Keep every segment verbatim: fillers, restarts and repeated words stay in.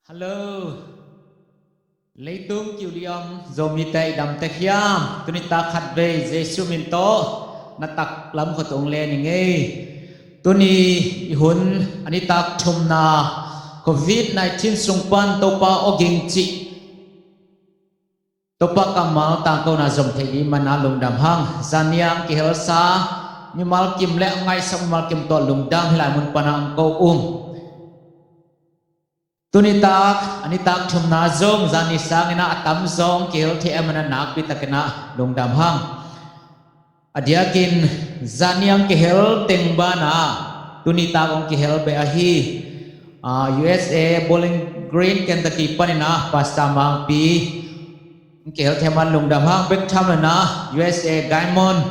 Hello. Leitung kiu liam Zomite i damtek hiam? Tuni tak khatvei Jesu min tawh na taklam khut ong len ing ei. Tuni i hun a nitak thumna Covid nineteen sung pan Topa awging cih, Topa kammal tangkona zom thei ding mana lungdam hang. Zaniang kihelsa mimal kim le a ngaihsak mimal kim tawh lungdam, hilai mun pana ang ko ung. Tuni tak a nitak thumna zong zani sangina a tam zong kihel thei a mana nakpi takina lungdam hang. A diakin zaniang kihel teng bana tuni tak ong kihel be ahi. Ah, U S A Bowling Green Kentucky panina Pastor Mangpi ong kihel thei man lungdam hang. Bek tham lona U S A Guymon,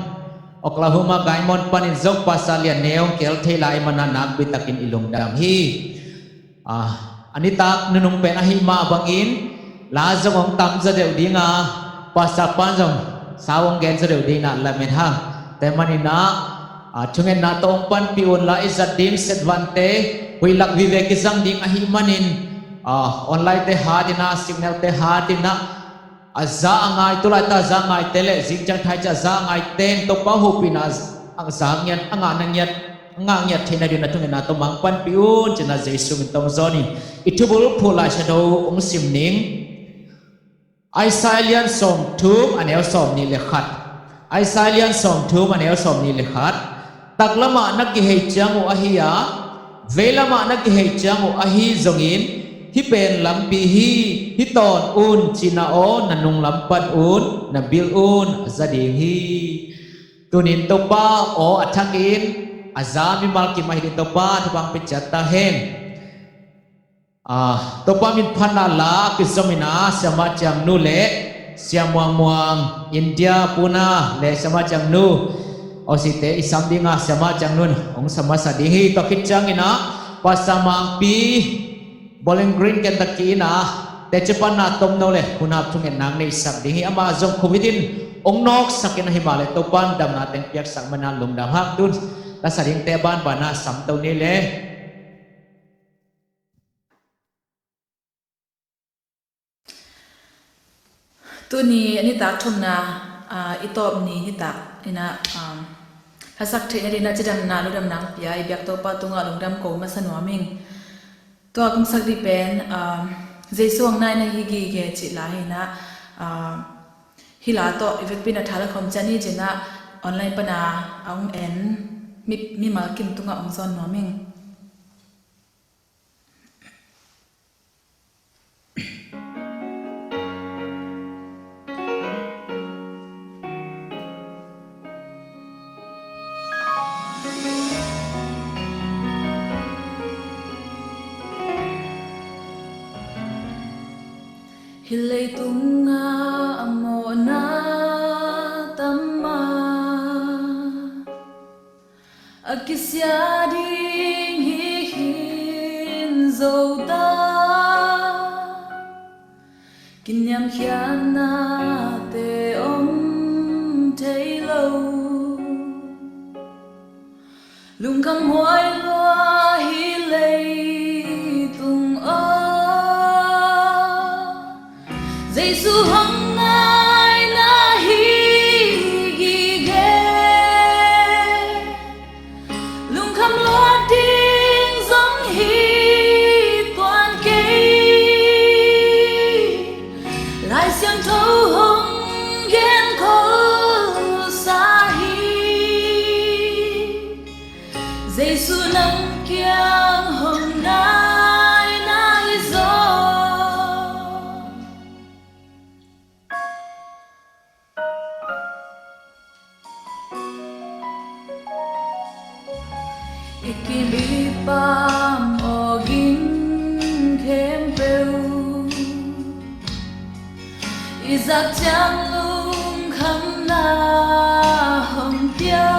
Oklahoma Guymon panin zong Pastor Lian Neu ong kihel thei lai mana nakpi takin i lungdam hi. Ah, a nitak nunung pen ahi mah bangin la zong ong tam zaw deuh dinga, Pastor pan zong sau ong gen zaw deuh dingina lamen hang. Tua manina, ah, thungetna tawh ong panpih un, la i zat ding setvante huih lak vive kizang ding ahi manin, ah, online te hatina, signal te hatina, a za a ngai, tulai ta a za a ngaite le zingciang thaici a za a ngaite in Topa hopihna a za ngiat, a ngahna ngiat, a ngah ngiat theihna dingin a thungetna tawh mangpanpih un cina Jesu min tawh zong i thubul phulai shadow ong sim ning. Isaiah lian sawmthum a neu sawmnih le khat. Isaiah lian sawmthum a neu sawmnih le khat. Taklamah na kihei ciang uh ahi a, veilamah na kihei ciang uh ahi zongin, hih pen lampi hi, hih tawn un cina aw, na nunglam pan un, na bil un a za ding hi. Tunin Topa aw a thakin a za mimal kim ahi ding Topa thupha ong pia ciat ta hen. Ah, Topa min phatna la kizomina Siamah Ciangnu le Sia Muang Muang India Pune le Siamah Ciangnu Aussie te i sam dinga Siamah Ciangnu in ong sam masa ding hi. Tua khit ciangina Pastor Mangpi Bowling Green Kentucky ina teci panna tomno le hunap thungetna ong neisak ding hi. Amah zong Covid in ong nawksak in ahi mah le Topan damna teng piaksak mana lungdam hang. Tun lasa dingte banbana samto ni le. Tuni a nitak thumna, ah, i tawp ni nitak ina, ah, hlasak theihna dingin cidamna ludamna pia i biak Topa tungah lungdam ko masa nuam ing. Tua kong sak ding pen, ah, Jesu hong nai na hi gige cih la hi ina, ah, hih la tawh i vekpi in a thala khawm ciat ni cina online pana a hong en mi, mimal kim tungah hong zawn nuam ing. Hih leitungah a mawhna tam a, a kisia ding hi khin zo ta. Kiniamkhiatnate om thei lo, lungkham huai lua hih leitung aw. Jesu hong nai na hi gige, lungkham luat ding zong hi tuan kei. Lai Siangtho hong gen khosa hi, Jesu nang kiang hong nai na hi zaw. I kim i pam awging khempeuh, i zak ciang lungkhamna hong pia.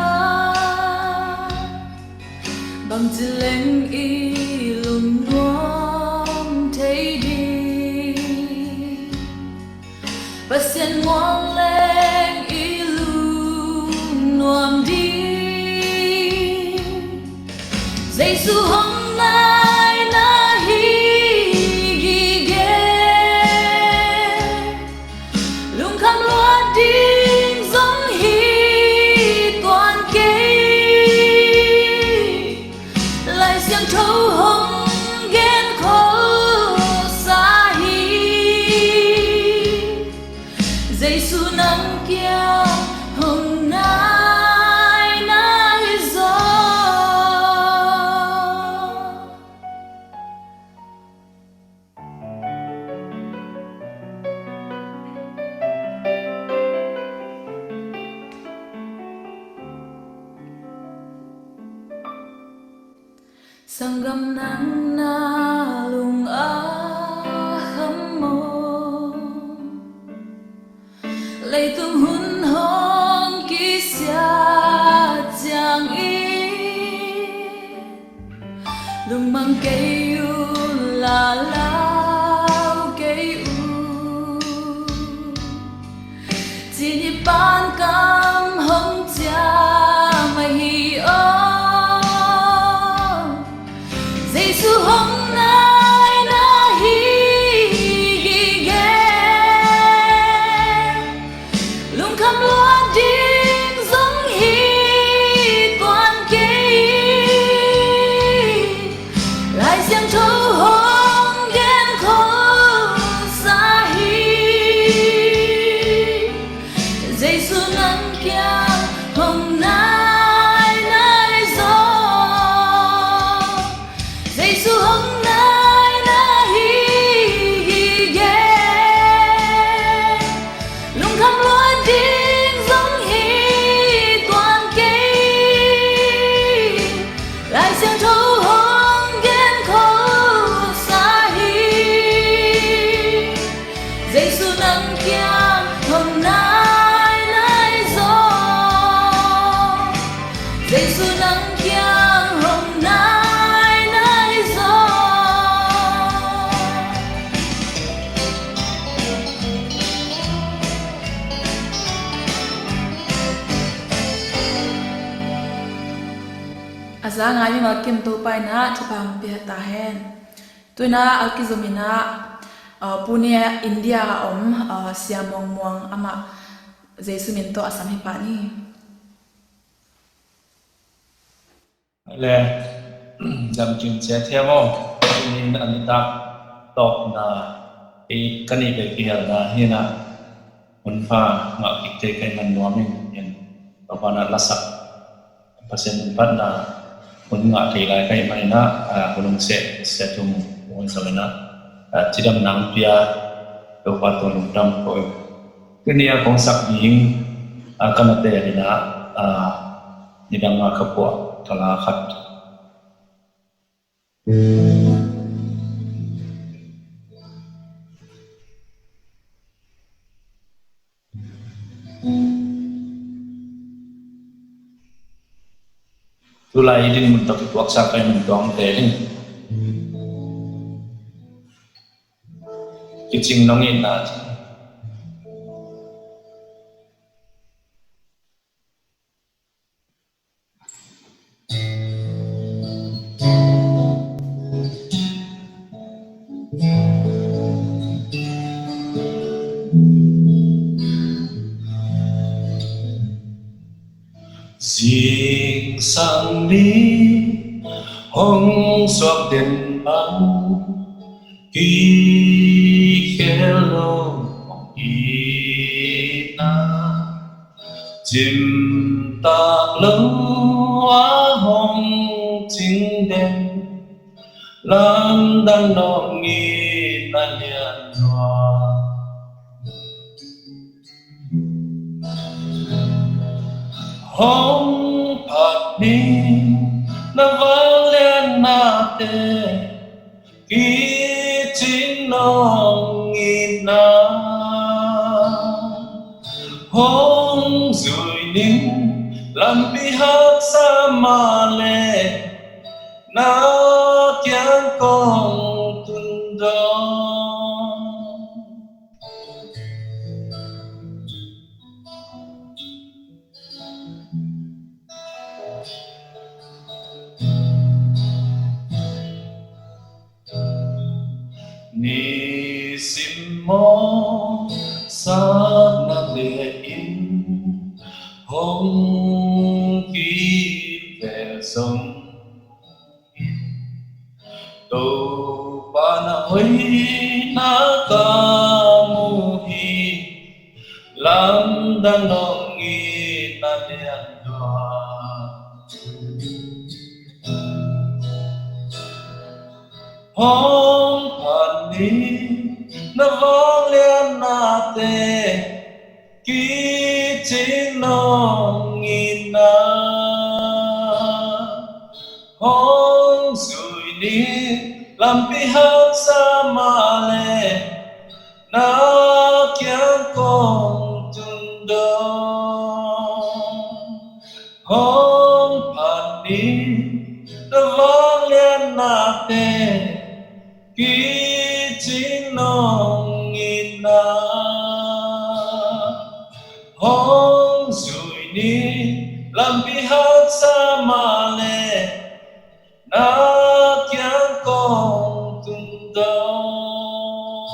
Bangci leng i lungnuam thei ding, Pasian muang leng i lungnuam ding. Jesu hong nai na hi gige. Sanggam nang na lung a kham maw? Leitung hun hong kisiat ciangin lungmang kei un la lau kei un. Cini pan kam hong ciam ahi aw. Jesu hong nai na hi gige. Lungkham luat ding zong hi tuan kei. Lai Siangtho hong gen khosa hi. Jesu nang kiang hong nai nai zaw. Jesu hong nai na hi gige. Lungkham luat ding zong hi tuan kei. Lai Siangtho hong gen khosa hi. Jesu nang kiang hong nai nai zaw. Jesu nang kiang hong nai nai zaw. A za ngai mimal kim Topa in ah thupha hong pia ta hen. Tu in ah a kizom in ah, uh, Pune, India a om, uh, Sia Muang Muang, amah Jesu min tawh a sam hi pah ni. Le, dam kim cia thiam aw. Tuni in ah nitak tawpna, i ka nih vei kihelna hi in ah, hun pha ngah kik thei ka hih man nuam ing, in Topa in ah lasak Pasian min phatna hun ngah thei lai ka hih man in ah, ah, hun hong seh, sia thum hun sawm in ah, ah, cidam nang pia Topa tungah lungdam ko ing. Tuni a kong sak ding, ah, ka nate in ah, ah, nidang a ka puah thala khat. Tulai i din mun tawh kituaksa ka hih man tuang te ding. Kicing nong itna. Zingsang ni hong suak den bang kikhel lo hong itna, cimtak lo a hong cing den, lamdang nong itna lian lua. Hong phat ni na vangliatnate, kicing nong itna. Hong zui ning lampi haksa mah leh, na kiang kong tun dong. Nisim mawhsakna leh in hong kivel zong, Topa na hoihna ka mu hi, lamdang nong itna lian lua. Hong phat ni na vangliatnate, kicing nong itna. Hong zui Lampi haksa mah leh na kiang kong tun dong. Hong phat ni, na vangliatnate kicing nong it na. Hong zui ni, lampi haksa mah leh na kiang kong tun dong.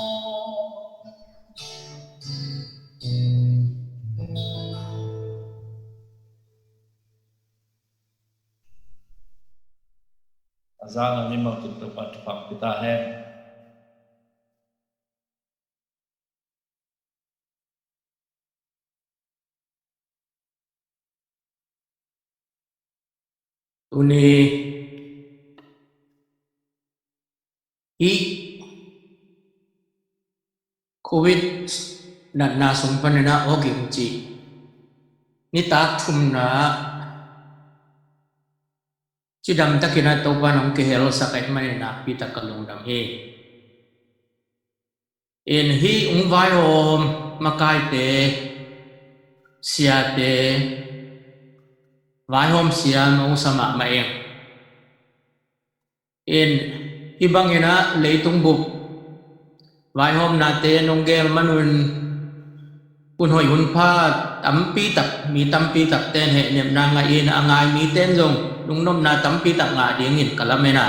A zang a mimal tun Topa thupha pia ta hen. Tuni hih Covid natna sung panin ah awging cih nitak thumna cidam takin ah Topa nong kihelsak ahih manin nakpi tak ka lungdam hi. In hih hong vaihawm makaite, siate, vaihawm sia mawngsa mahmah ing. In hih bangin ah leitung bup vaihawmnate nong gel manun hun hoih hun pha tampi tak, mi tampi takte in hehnepna ngah in, a ngai mite in zong lungnopna tampi tak ngah dingin ka lamen a.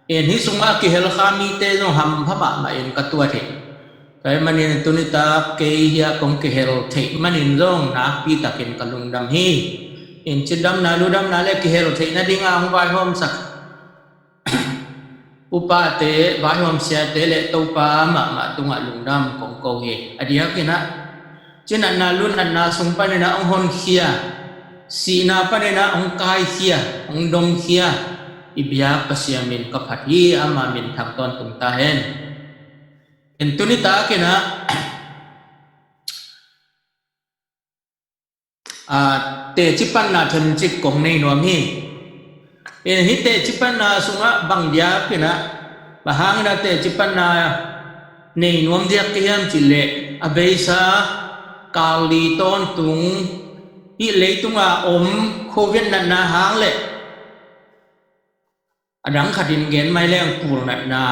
In hih sungah a kihelkha mite zong hampha mahmah in ka tuat hi. Tua ahih manin tuni tak kei hiah kong kihel theih manin zong nakpi takin ka lungdam hi. In cidamna ludamna le kihel theih nadingah hong vaihawmsak upate, vaihawm siate le Topa mahmah tungah lungdam kong ko hi. A diakin ah cinatna lunatna sung panin ah hong honkhia, sihna panin ah hong kaikhia, hong domkhia i biak Pasian min ka phat hi. Ama min thang tawntung ta hen. In tuni takin ah a, teci panna themcik kong nei nuam hi. In hih teci panna sungah bang diakin ah, bang hangin ah teci panna nei nuam diak ka hiam cih leh, a beisa kal li tawntung hih leitunga om Covid natna hang le a dang khatin gen mai leng pulnatna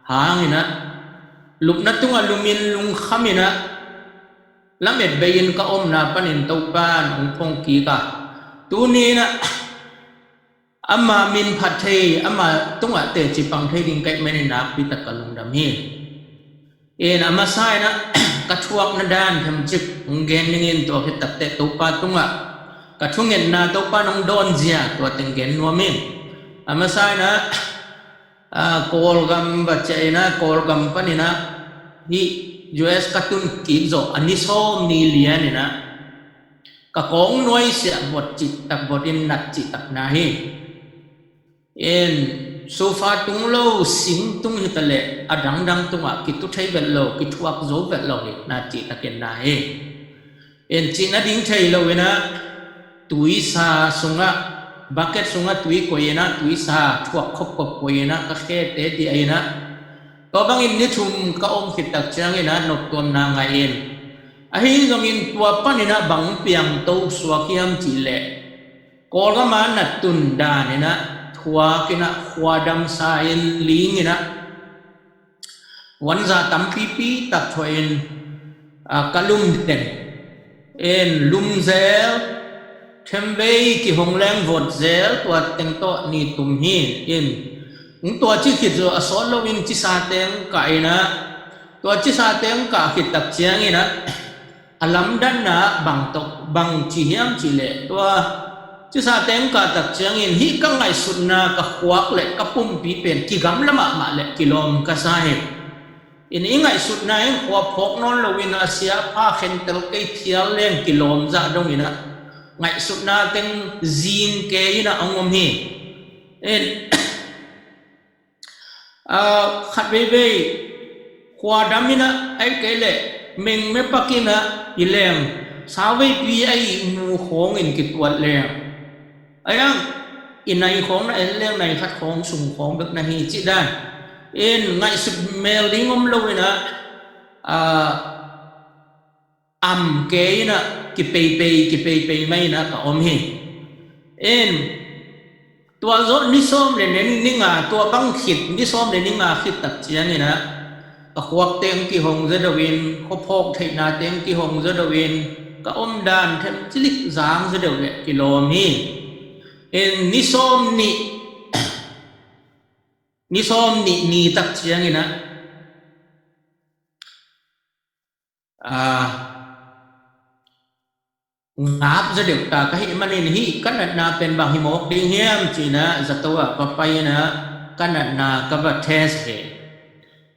hangin ah, lupna tungah lumin lungkhamin ah, lamet bei-in ka omna panin Topa in hong phongkik a, tuni in ah ama min phat thei, ama tungah teci pang thei ding ka hih manin nakpi tak ka lungdam hi. In a masa in ah ka thuakna dan themcik hong gen dingin, tua khit takteh Topa tungah ka thungetna Topa in hong dawnzia tua teng gen nuam ing. A masa in ah, a, Kawlgam va ciah in ah, Kawlgam panin ah hih U S ka tun kik zawh a ni sawm ni lian in ah ka kawng nuaisiah vot cihtak, vot in nat cihtakna hi. In sofa tung lo, sing tung hi ta leh a dangdang tungah kitu thei vet lo, kithuak zo vet lo hi, na cihtakin na hi. In cih nading thei lo in ah tuisa sungah, bucket sungah tui koih in ah, tuisa thuak khopkhop koih in ah ka khete diah in ah, tua bangin ni thum ka om khit tak ciangin ah noptuamna ngah in, ahi zongin tua panin ah bang piangto suak hiam cih leh, Kawlgam a nat tun dan in ah thuak in ah, khua damsa in, ling in ah, vanza tampipi tak thuah in, a, ka lum den. In lum zel, themvei kihong leng vot zel, tua teng tawh ni tum hi. In hong tua ci khit zawh a sawt loin cisa teng kah in ah, tua cisa teng kah khit tak ciangin ah a lamdanna bang tawh, bang ci hiam cih leh, tua cisa teng kah tak ciangin hih ka ngaihsutna, ka khuak le ka pumpi pen kigamla mahmah le kilawm ka sa hi. In i ngaihsutna in khua phawk nawn loin a, sia pha khentel kei phial leng kilawm zah dongin ah, ngaihsutna teng zing kei in ah hong om hi. In, a, khat veivei khua dam in ah, ahih kei leh mengme pak in ah hi leng, sauveipi a ihmu khawngin kituat leng, a iang i nai khawng na en leng nai khat khawng sung khawng bek na hi cih dan. In ngaihsut mel ding om lo in ah, ah, am kei in ah kipeipei, kipeipei mai in ah ka om hi. In tua zawh ni sawm le ni nga, tua bang khit ni sawm le ni nga khit tak ciangin ah ka khuak teng kihong zaw deuh in, khuaphawk theihna teng kihong zaw deuh in, ka om dan them cilik zang zaw deuh le kilawm hi. In ni sawm nih, ni sawm nih ni tak ciangin ah, ah, ngap zaw deuh ta ka hih manin, hih ka natna pen bang hi mawk ding hiam ci-in ah zato ah va pai in ah ka natna ka va test hi.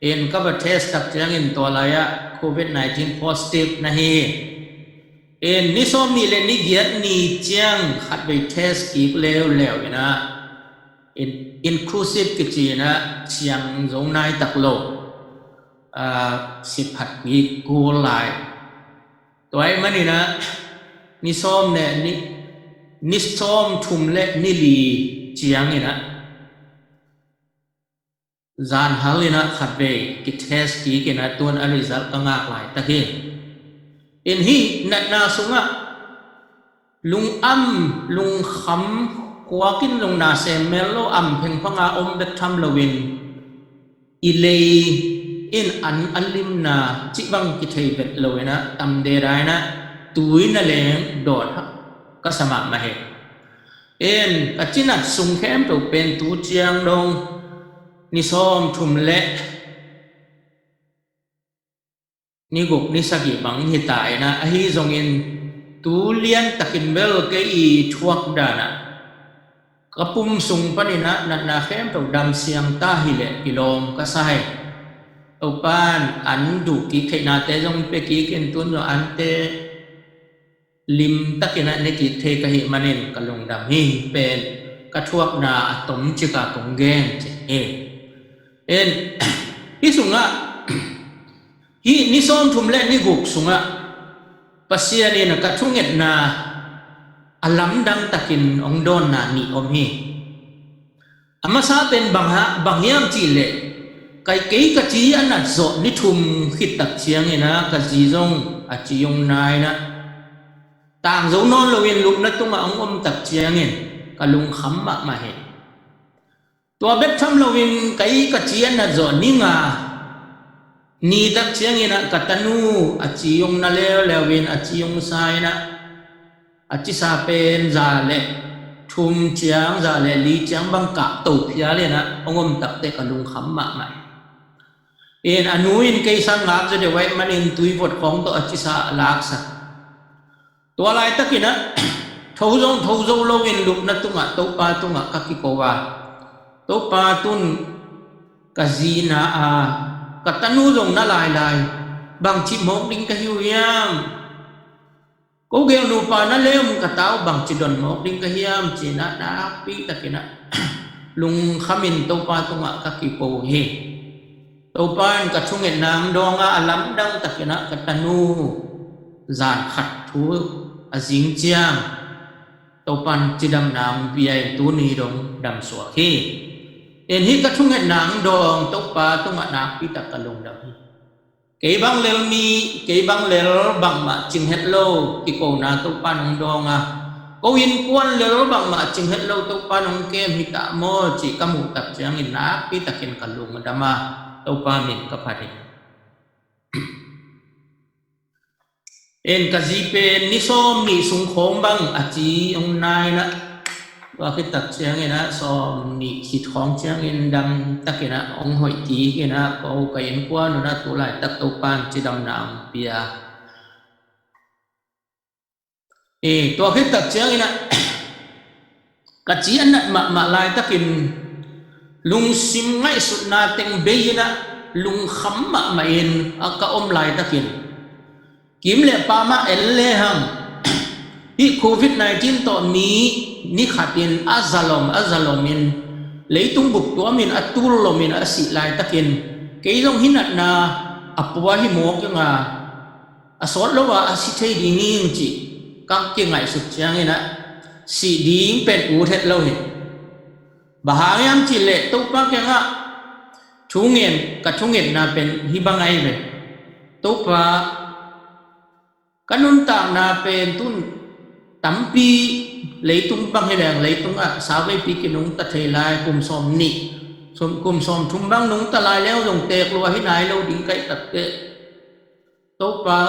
In ka va test tak ciangin tua lai-ah covid nineteen positive na hi. In ni sawm nih le ni giat ni ciang khatvei test kik leuleu in ah, in, inclusive kici in ah, siang zo nai tak lo, ah, siphat kik kul lai. Tua ahih manin ah ni sawm le ni, ni sawm thum le ni li ciangin ah zan hal in ah khatvei kitest kik in ah tun a result ka ngak laitak hi. In hih natna sungah lungam, lungkham, khuak in lungna sem mel lo, am phengphang a om bek tham loin, i lei in an a limna cih bang kithei vet lo in ah tam deda in ah tui na leng dawt hak ka sa mahmah hi. In ka cinat sung khempeuh pen tu ciang dong ni sawm thum le ni guk ni sagih bang hi ta in ah, ahi zongin tu lian takin bel kei i thuak dan ah ka pum sung panin ah natna khempeuh dam siang ta hi leh kilawm ka sa hi. Topa'n an duh kik theihnate zong pia kik in, tun zong ante limtakin ah ne kik thei ka hih manin ka lungdam hi. Pen ka thuakna a tom cik a kong gen cih hi. In hih sungah, hih ni sawm thum le ni guk sungah Pasian in ka thungetna a lamdang takin hong dawnna nih om hi. A masa pen bang ha, bang hiam cih leh, kei, kei ka ci a nat zawh ni thum khit tak ciangin ah ka zi zong a ci hong na in ah, tang zo nawn loin lupna tungah hong om tak ciangin ka lungkham mahmah hi. Tua bek tham loin kei ka ci a nat zawh ni nga ni tak ciangin ah ka tanu a ci hong na leuleu in, a ci hong sa in ah, a cisa pen za le thum ciang, za le li ciang bang kah to phial in ah hong om tak teh ka lungkham mahmah hi. In a nu in kei sang ngap zaw deuh ahih manin tuivot khawng tawh a cisa a laksak. Tua laitakin ah tho zong tho zo loin lupna tungah Topa tungah ka kiko a, Topa, tun ka zi na a, ka tanu zong na lailai, bangci mawk ding ka hi uh hiam? Ko gel nupa na le um ka ta uh, bangci don mawk ding ka hiam? Ci-in ah nakpi takin ah lungkhamin Topa tungah ka kipo hi. Topa in ka thungetna hong dawng a, a lamdang takin ah ka tanu zan khat thu a zing ciang Topa in cidamna hong pia in tuni dong damsuak hi. In hih ka thungetna hong dawng Topa tungah nakpi tak ka lungdam hi. Kei bang lel mi, kei bang lel bangmah cing het lo kikona Topa in hong dawng a, ko innkuan lel bangmah cing het lo Topa in hong kem hi ta maw cih ka muh tak ciangin nakpi takin ka lungdam a, Topa min ka phat hi. In ka zi pen ni sawm nih sung khawng bang a ci hong na in ah, tua khit tak ciangin ah sawm nih khit khawng ciangin dam takin ah hong hoih kik in ah, ko ka innkuan un ah tu laitak Topa in cidamna hong pia. Eh, tua khit tak ciangin ah ka ci a nat mahmah laitakin lungsim ngaihsutna teng bei in ah lungkham mahmah in a ka om laitakin, kim le pam ah en le hang, hih covid nineteen tawh mi, ni khatin a zalom, a zalomin, leitung bup tuamin a tul lomin a sih laitakin, kei zong hih natna a pua hi mawk ing a, a sawt lo a a si thei ding ing cih ka kingaihsut ciangin ah sih ding pen ut het lo hi. Bang hang hiam cih leh Topa kiangah thungen, ka thungetna pen hih bang ahi ve. Topa, ka nuntakna pen tun tampi leitung bang hi leng, leitungah sauveipi kinungta thei lai, kum sawmnih, sawm, kum sawmthum bang nungta lai leng zong teek lua hi nai lo ding ka hih takteh, Topa,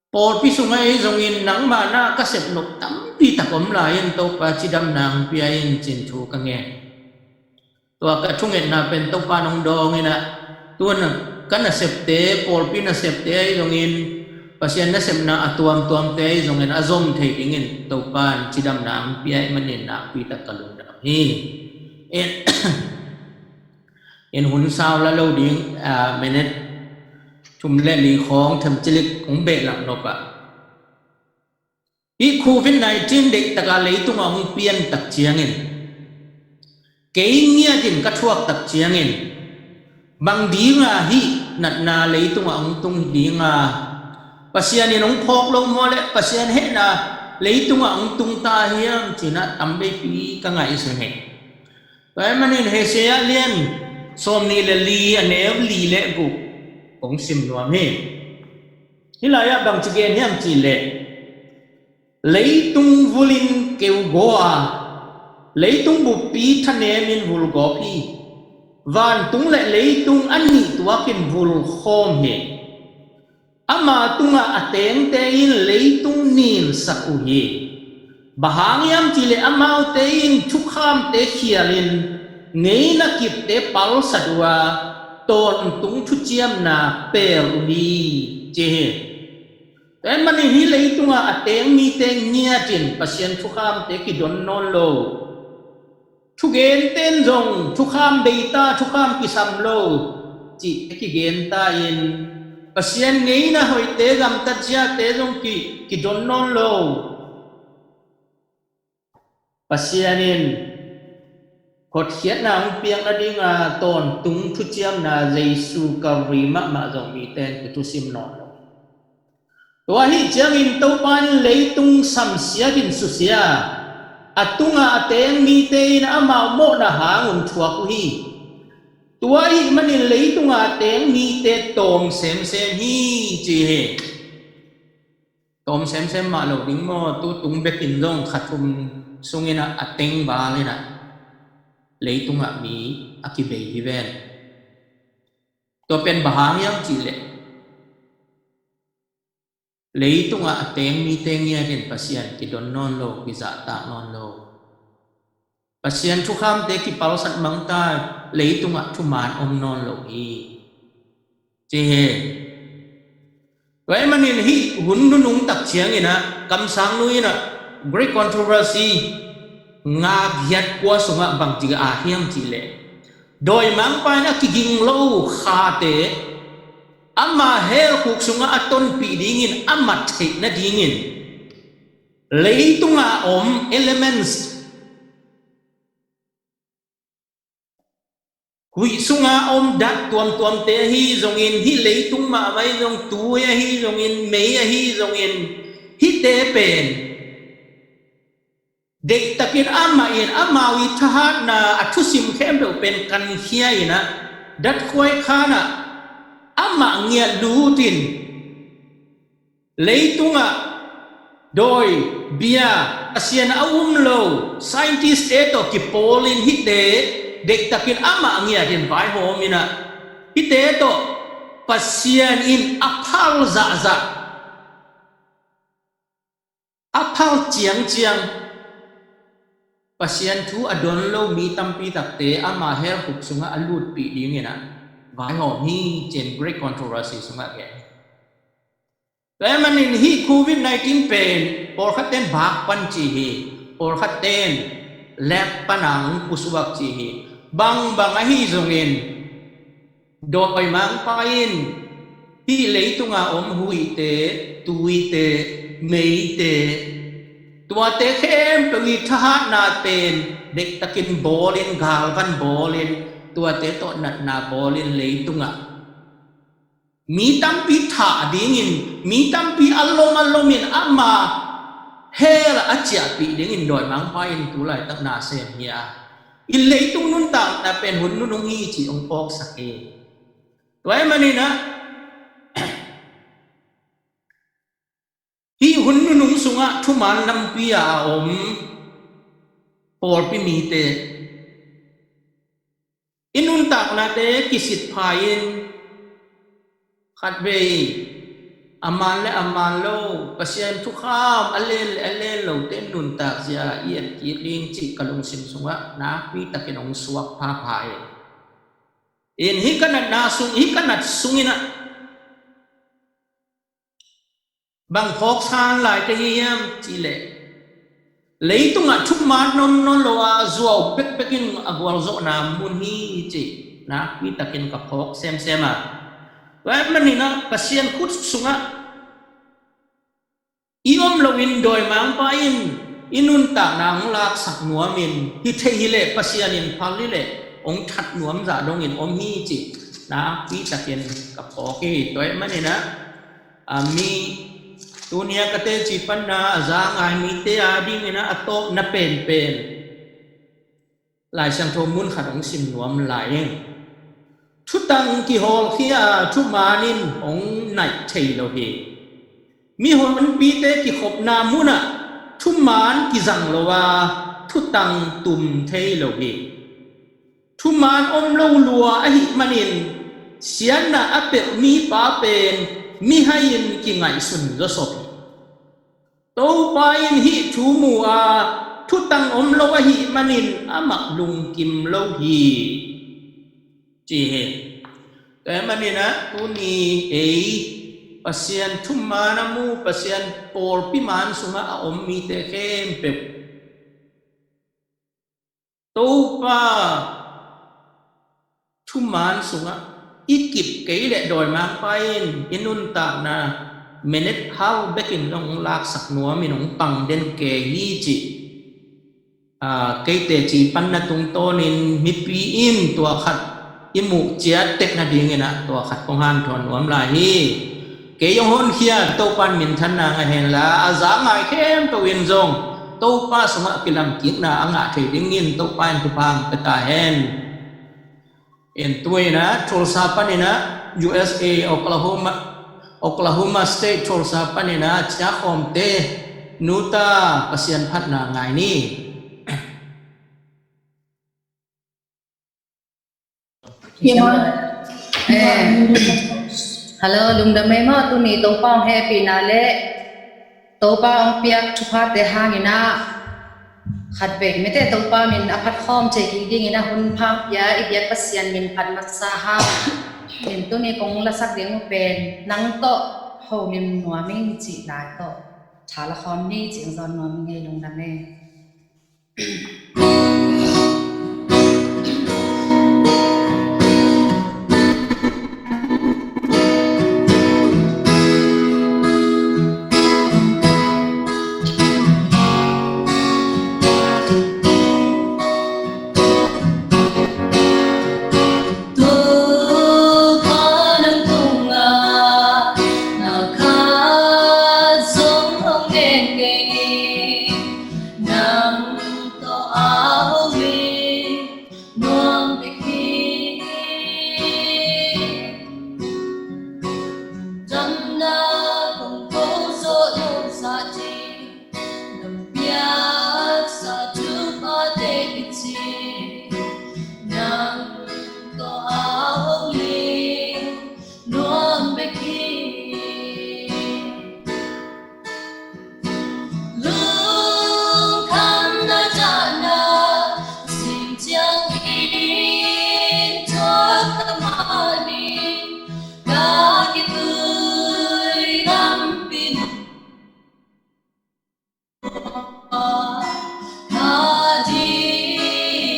pawlpi sungah ei zongin nangma na ka sep nop tampi tak om lai-in Topa cidamna hong pia in ci-in thu ka ngen. Tua ka thungetna pen Topa nong dawng in ah, tua ka nasepte, pawlpi nasepte ahi zongin Pasian nasepna a tuamtuamte ahi zongin a zom thei dingin Topa in cidamna hong pia ahih manin nakpi tak ka lungdam hi. In, in hun sau la lo ding, ah, minute thum le li khawng themcilik kong behlap nop ah, hih covid nineteen deihtak a leitungah hong pian tak ciangin, kei ngiatin ka thuak tak ciangin, bang dinga hih natna leitungah hong tung ding a, Pasian in hong phawk lo maw le Pasian hehna leitungah hong tung ta hiam ci-in ah tamveipi ka ngaihsun hi. Tua ahih manin Hosea lian sawmnih le li, a neu li le guk kong sim nuam hi. Hih lai-ah bangci gen hiam cih leh, leitung vulin keugaw a, leitung buppi thanemin vulgawp hi. Vantung le leitung a nih tuakin vulkhawm hi. Ama tungah a tengte in leitung ninsak uh hi. Bang hang hiam cih leh amaute in thukhamte khialin ngeina kipte palsat uh a, tawntung thuciamna pel uh hi, ci hi. Tua ahih manin hih leitungah a teng mite ngiatin Pasian thukhamte kidon nawn lo. Thugente in zong thukham bei ta, thukham kisam lo cihte kigen ta in, Pasian ngeina hoihte, gamtat ziate zong ki, kidon nawn lo. Pasian in hotkhiatna hong piak nadinga tawntung thuciamna Jesu Calvary mahmah zong mite in kithusim nawn lo. Tua ahih ciangin Topa in leitung samsiatin susia, a tungah a teng mite in amau mawhna hangun thuak uh hi. Tua ahih manin leitungah a teng mite tawm semsem hi, ci hi. Tawm semsem mah lo ding maw, tu tung bekin zong kha thum sungin ah a teng val in ah leitungah mi a kibei hi ven. Tua pen bang hang hiam cih leh, leitungah a teng mite ngiatin Pasian kidon nawn lo, kizahtak nawn lo. Pasian thukhamte kipalsat mang ta, leitungah thuman om nawn lo hi, ci hi. Tua ahih manin hih hun nunung tak ciangin ah, kamsang nu in ah, Great Controversy ngakhiat kua sungah bangci gen hiam cih leh, dawimangpa in a kiging lo khate ama helkhuk sungah a tonpih dingin, a mat theih nadingin, leitunga om elements, huih sunga om dat tuamtuamte ahi zongin, hih leitung mahmah ahi zong, tui ahi zongin, mei ahi zongin, hihte pen deihtakin amah in amau i thahatna, a thusim khempeuh pen kankhia in ah, datkhuai khan ah amah ngiat lut in, leitungah dawi, bia, Pasian a um lo scientist-te tawh kipawlin, hihte deihtakin amah ngiatin vaihawm in ah, hihte tawh Pasian in a phal zahzah, a phal ciangciang, Pasian thu a don lo mi tampi takte ama helkhuk sungah a lutpih dingin ah vaihawm hi, ci-in Great Controversy sungah gen hi. Tua ahih manin hih covid nineteen pen pawlkhat ten bak pan ci hi, pawlkhat ten lab pan a hong pusuak ci hi. Bangbang ahi zongin, dawimangpa in hih leitunga om huihte, tuite, meite, tuate khempeuh i thahatna pen deihtakin bawlin, galvan bawlin, tuate tawh natna bawlin, leitungah mi tampi thah dingin, mi tampi a lom a lomin ama hell a ciahpih dingin dawimangpa in tu laitak na sem hi a, i leitung nuntakna pen hun nunung hi cih hong phawksak hi. Tua ahih manin ah, hih hun nunung sungah thuman lampi a om pawlpi mite i nuntaknate kisitpha in, khatvei a man le a man lo, Pasian thukham a len le a len lote nuntak zia i et kik ding cih ka lungsim sungah nakpi takin hong suak phapha hi. In hih ka natna sung, hih ka nat sungin ah, bang phawk san lai ka hi hiam cih leh, leitungah thuman om nawn lo a zuau bekbek in a gualzawhna mun hi cih nakpi takin ka phawk semsem a. Tua ahih manin ah Pasian khut sungah i om loin dawimangpa in i nuntakna hong laksak nuamin, hi thei hi leh Pasian in phal hi leh hong that nuam zah dongin om hi cih nakpi takin ka phawk hi. Tua ahih manin ah, a mi, tuni a ka teci panna a za ngai mite a dingin ah a tawpna penpen Lai Siangtho mun khat hong sim nuam lai ing. Thutang kihawlkhia a thuman in hong naih thei lo hi. Mihonpite kikhopna munah thuman kizang lo a, thutang tum thei lo hi. Thuman om lo lua ahih manin siatna a pelh mipa pen mihai in kingaihsun zawsop hi. Topa in hih thu mu a, thutang om lo ahih manin amah lungkim lo hi, ci hi. Tua ahih manin ah tuni ei Pasian thuman a mu, Pasian pawlpi man sungah a om mite khempeuh Topa thuman sungah i kip kei leh dawimangpa in i nuntakna minute hau bekin zong laksak nuamin hong pang den kei hi cih, aa, kei teci panna tungtawnin mipi in tua khat i muh ciat tek nadingin ah tua khat kong hanthawn nuam lai hi. Kei hong honkhia Topa in minthanna ngah henla, a za ngai khempeuh in zong Topa sungah kilamkikna a ngah thei dingin Topa in thupha hong pia ta hen. In tu-in ah Tulsa panin ah, U S A, Oklahoma, Oklahoma State Tulsa panin ah ciahkhawmte, nu ta, Pasian phatna ngai ni. Eh, hello, lungdam ei maw, tuni Topa hong hehpihna le Topa hong piak thuphate hangin ah khatvei mite Topa min a phat khawm thei kik dingin a hun pha hong pia i biak Pasian min phat masa hang. In tuni kong lasak ding uh pen Nang tawh holim nuam ing cih lai tawh tha la khawm ni cih hong zawn nuam ing ei, lungdam ei. Topa nang tungah na khat zong hong ngen kei ni, nang tawh a holim nuam bek hi. Damna kong ko zawh lo zah ding, nang piaksa thuphate kici, nang tawh a holim nuam bek hi. Lungkhamna, dahna, zing ciangin thuak ka mah ni, ka khitui lampi nua ka dim.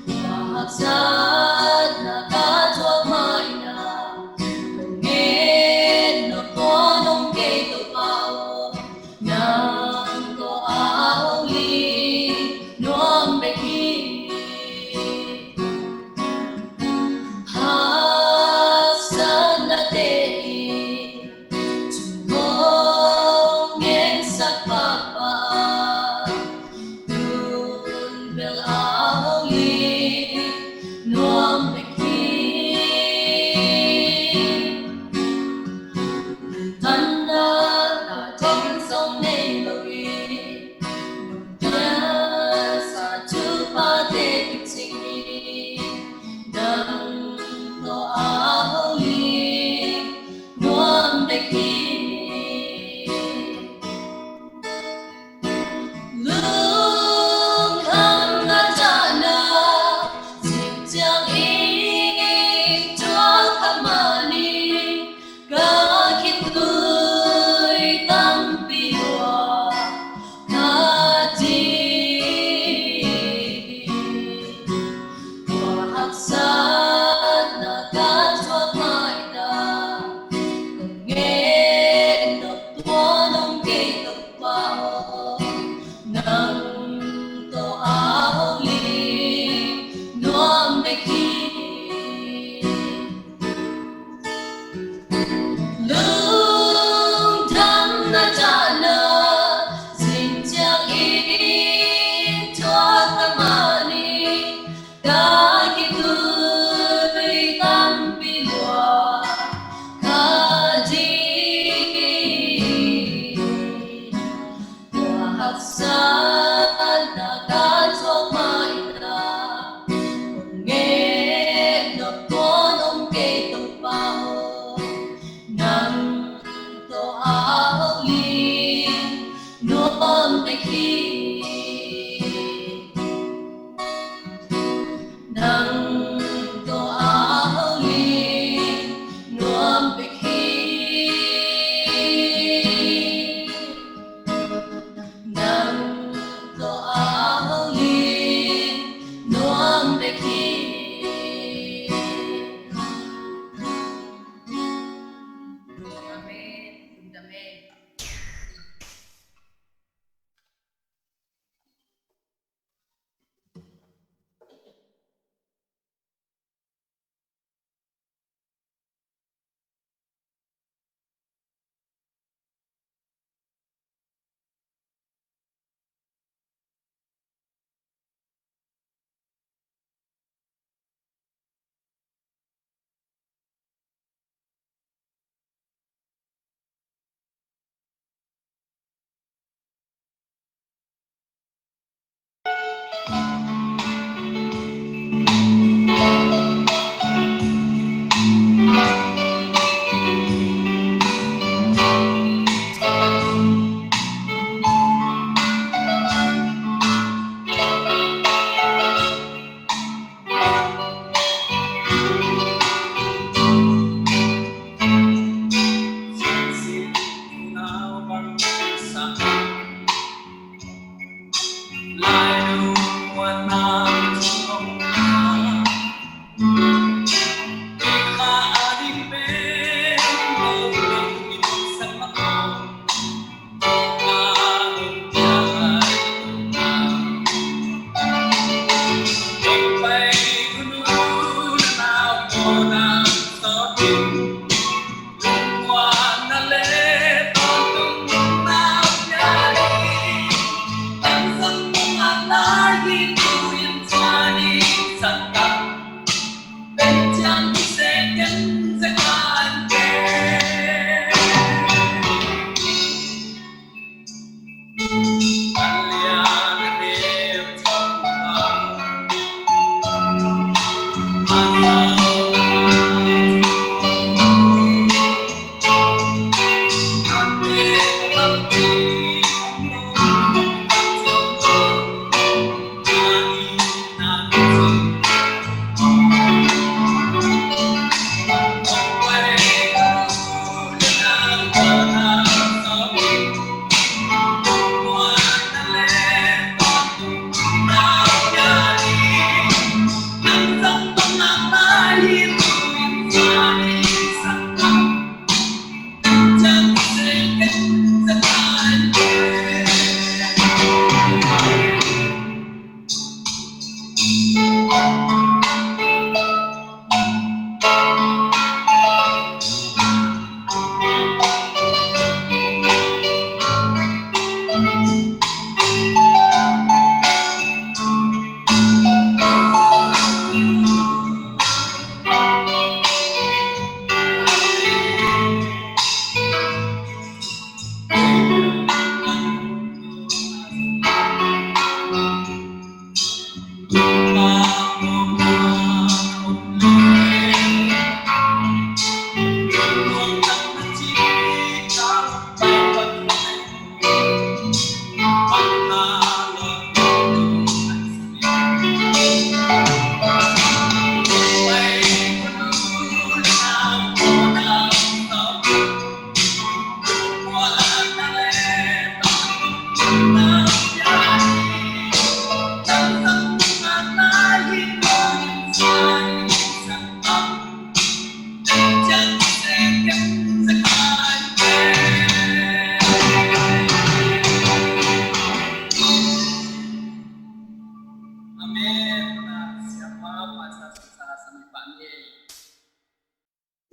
Na haksatna ka thuak mah in ah, ka nget nop pawn om kei Topa aw, nang tawh a holim nuam bek hi. Haksatnate in thu hong ngen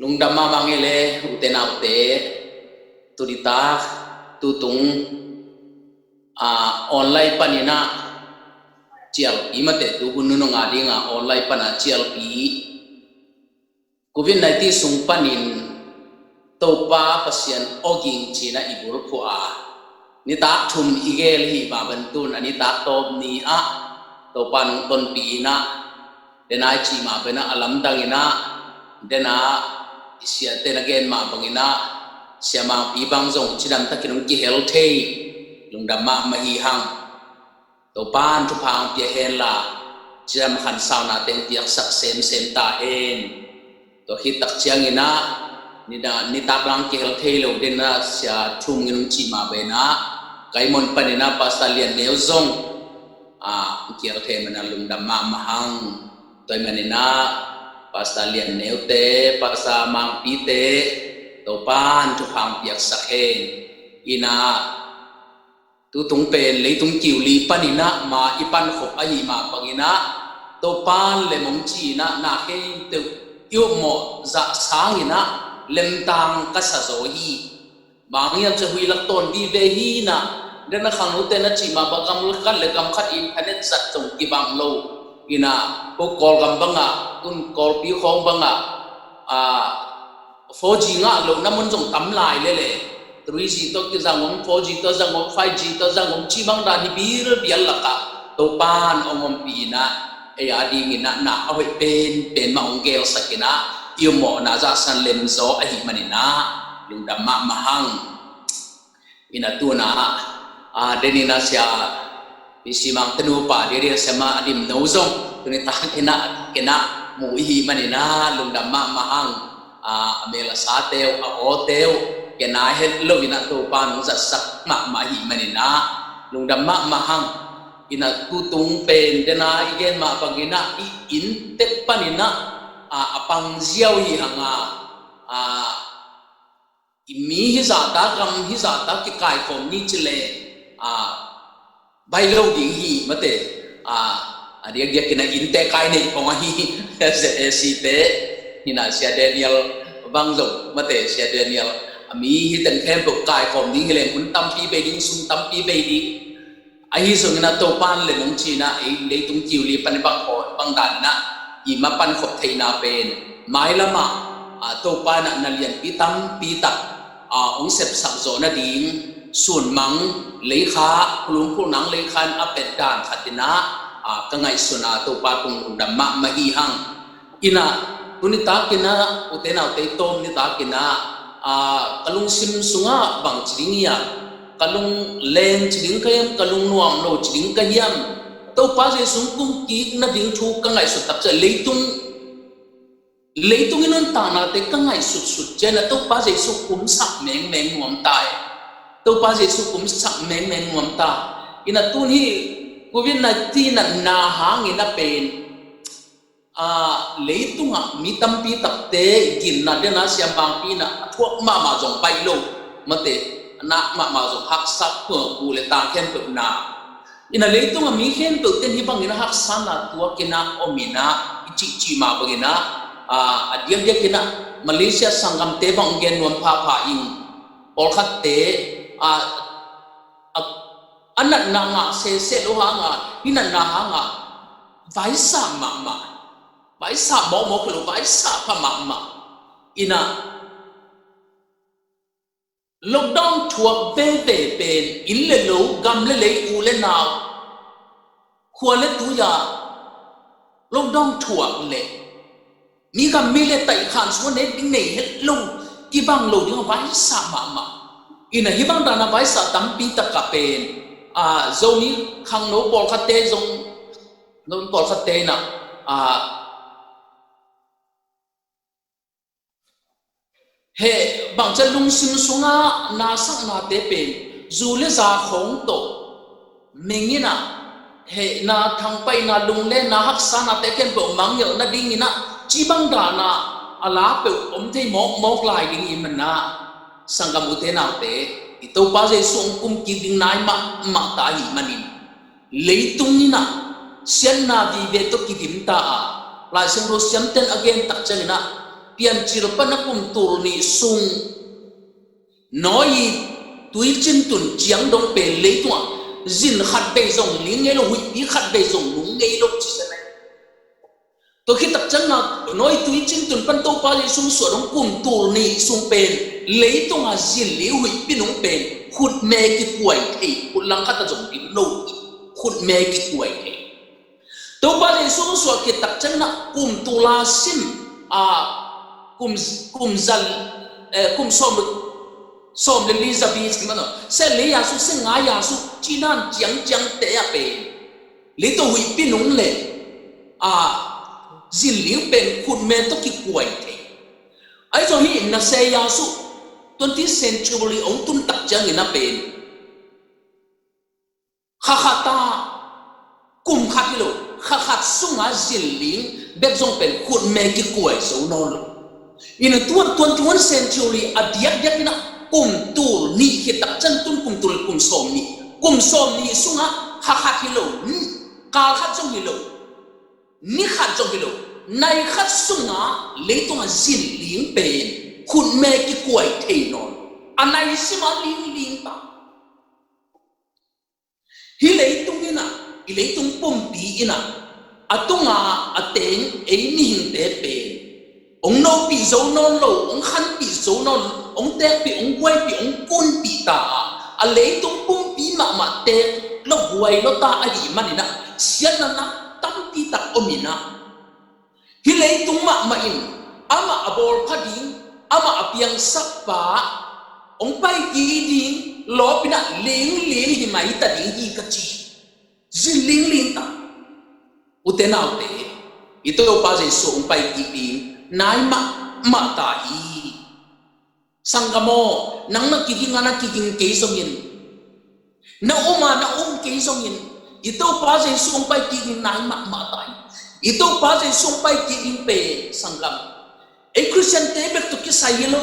Lungdam mahmah ing ei le, ute naute, tuni tak, tutung, a, online panin ah cialpi mate, tu hun nunung a ding a online pan a cialpi, covid nineteen sung panin Topa Pasian awging ci-in ah i bulphuh a, nitak thum i geel hi mah bangin tun a nitak tawp ni ah Topa nong tonpih in ah, den a i cih mah bangin ah a lamdang in ah, den a i siate na gen mah bangin ah, Sia Mangpi bang zong cidam takin hong kihel thei, lungdam mahmah hi hang. Topa'n thupha hong pia hen la, cidam khansauna teng piaksak semsem ta hen. Tua khit tak ciangin ah, nitak, nitak dang kihel thei lo den ah Sia Thum Ngin hong cih mah bangin ah, Kaimon panin ah Pastor Lian Neu zong, a, kihel thei manin ah lungdam mahmah hang. Tua ahih manin ah Pastor Lian Neute, Pastor Mangpite, Topa'n thupha hong piaksak hen. In ah, tutung pen leitung kiu li panin ah ma i pankhop ahih mah bangin ah, Topa'n lem hong ci-in ah na khempeuh i upmawh zah sangin ah lemtang ka sa zaw hi. Bang hiam cih leh huih lak tawn vive hi in ah, den a khangnote na cih mah bang gam khat le gam khat internet zat zong kibang lo. In ah, ko Kawlgam bangah, tun Kawlpi khawng bangah, a, four G ngah lohna mun zong tam lai lel e. Three G tawh kizang om, four G tawh zang om, five G tawh zang om, cih bang dan hi bilbial lakah Topa'n hong ompih in ah, ei a dingin ah na a hoih penpen mah hong geelsak in ah, i upmawhna zahsan lemzaw ahih manin ah lungdam mahmah hang. In ah tu-in ah, a, den in ah Sia P C Mang te nupa Deria Sia Ma a dimno zong tuni takin ah, ken ah mu i hih manin ah lungdam mahmah hang. A, a mel a sate uh, a awte uh, ken ah het lo in ah Topa'n hong zatsak mahmah ahih manin ah lungdam mahmah hang. In ah tutung pen den a i gen mah bangin ah i inntek panin ah, a, a pang ziau hi hang a, a, i mi hizahta, gam hizahta kikaikhawm ni ci leh, a, baih lo ding hi mate, a, a diakdiakin ah inntek kai nei pong ahi, Sia A C te, in ah Sia Daniel bang zong mate, Sia Daniel, a mi hi teng khempeuh kaikhawm ding hi leng hun tampi bei ding, sum tampi bei ding. Ahi zongin ah Topa'n lem hong ci-in ah, ei leitung kiu li pan bang khawng, bang dan in ah i ma pankhop theihna pen mailam ah, a, Topa'n ah na lianpi tampi tak, a, hong sepsak zawh nading, Sunmang Leikha, Khullung Khulnang Leikha in a pet dan khat in ah, a, ka ngaihsun a, Topa tung lungdam mahmah hi hang. Ina, tuni takin ah, ute naute, i tawm ni takin ah, aa, ka lungsim sungah bang ci ding hiam, ka lung leng ci ding ka hiam, ka lung nuam lo ci ding ka hiam, Topa Jesu kum kik nading thu ka ngaihsut tak ciang leitung, leitung i nuntaknate ka ngaihsutsut ciangin ah Topa Jesu kumsak mengmeng nuam ta e. Topa Jesu kumsak mengmeng nuam ta. Ina, tuni covid nineteen na hangin a pen, aa, leitungah mi tampi takte ginna dena siampangpi na a thuak mahmah zong baih lo, mate, a nak mahmah zong haksa, pua, bu le tang khempeuh na. Ina, leitungah mi khempeuh ten hih bangin a haksa na tuakin ah om in ah, i cihcih mah bangin ah, aa, a diakdiakin ah Malaysia sanggamte bang gen nuam phapha ing. Pawlkhatte, aa, a, a natna ngah sese lo hangah, hih natna hangah vaisa mahmah, vaisa mawkmawk lo, vaisa pha mahmah. Ina, lockdown thuak veve pen inn le lo, gam le lei, u le nau, khua le tui-a lockdown thuak leh mi gam mi le taihkhan sungah nek ding nei het lo, kibang lo ding a vaisa mahmah. Ina, hih bang dana vaisa tampi takah pen, aa, Zomi khangno pawlkhatte zong, Zomi pawlkhatte ina, aa, he, bangcia lungsim sungah nasaknate pen zu le za khawng tawh mengin ah, he, na thangpaihna, lunglenna, haksanate khempeuh mangngilh nadingin ah cih bang dana a la peuh om thei mawkmawk lai ding i hih manin ah, sanggam, ute naute, i Topa Jesu hong kum kik ding nai mahmah ta ahih manin, leitung in ah siatna vive tawh kidim ta a, Lai Siangtho siamten a gen tak ciangin ah, Piancil pan a kum tul nih sung Noah i tuicin tun ciang dong pen leitungah zin khat vei zong ling ngei lo, huihpi khat vei zong nung ngei lo ci se lai. Tua khit tak ciangin ah Noah i tuicin tun pan Topa Jesu suah dong kum tul nih sung pen leitungah zin ling, huihpi nung pen khutme kikuai thei, khut langkhat ah zong dim lo, khutme kikuai thei. Topa Jesu suah khit tak ciangin ah kum tul a sim, a, kum, kum za, eh, kum sawm, sawm le li, za li, sia li a suk, sia nga a suk, cih nan ciangciangte ah pen leitungah huihpi nung le, a, zin ling pen khutme tawh kikuai thei. Ahi zong hih na sia a suk, twenty century hong tun tak ciangin ah pen kha khat ah, kum khat hi lo, kha khat sungah zin ling bek zong pen khutme kikuai zo nawn lo. Ina, tua twenty-one century a diakdiak in ah kum tul nih khit tak ciang, tun kum tul, kum sawm nih, kum sawm nih sungah kha khat hi lo, ni, kal khat zong hi lo, ni khat zong hi lo, nai khat sungah leitungah zin ling pen khutme kikuai thei nawn lo. A nai simah lingling ta. Hih leitung in ah, i leitung pumpi in ah, a tunga a teng ei mihingte pen hong nopih zo nawn lo, hong khanpih zo nawn, hong tekpih, hong guaipih, hong kunpih ta a, a leitung pumpi mahmah tek lo, guai lo ta ahih manin ah, siatna tampi tak om in ah, hih leitung mahmah in amah a bawlpha ding, amah a piangsakpa hong paikik ding lawp in ah lingling hi mai ta ding hi ka ci. Zin lingling ta. Ute naute, i Topa Jesu hong paikik ding nai mahmah ta hi. Sanggam aw, nang na kiging a na kiging kei zongin, na um a na um kei zongin, i Topa Jesu hong paikik ding nai mahmah ta hi. I Topa Jesu hong paikik ding pen, sanggam, ei Khristiante bek tawh kisai hi lo,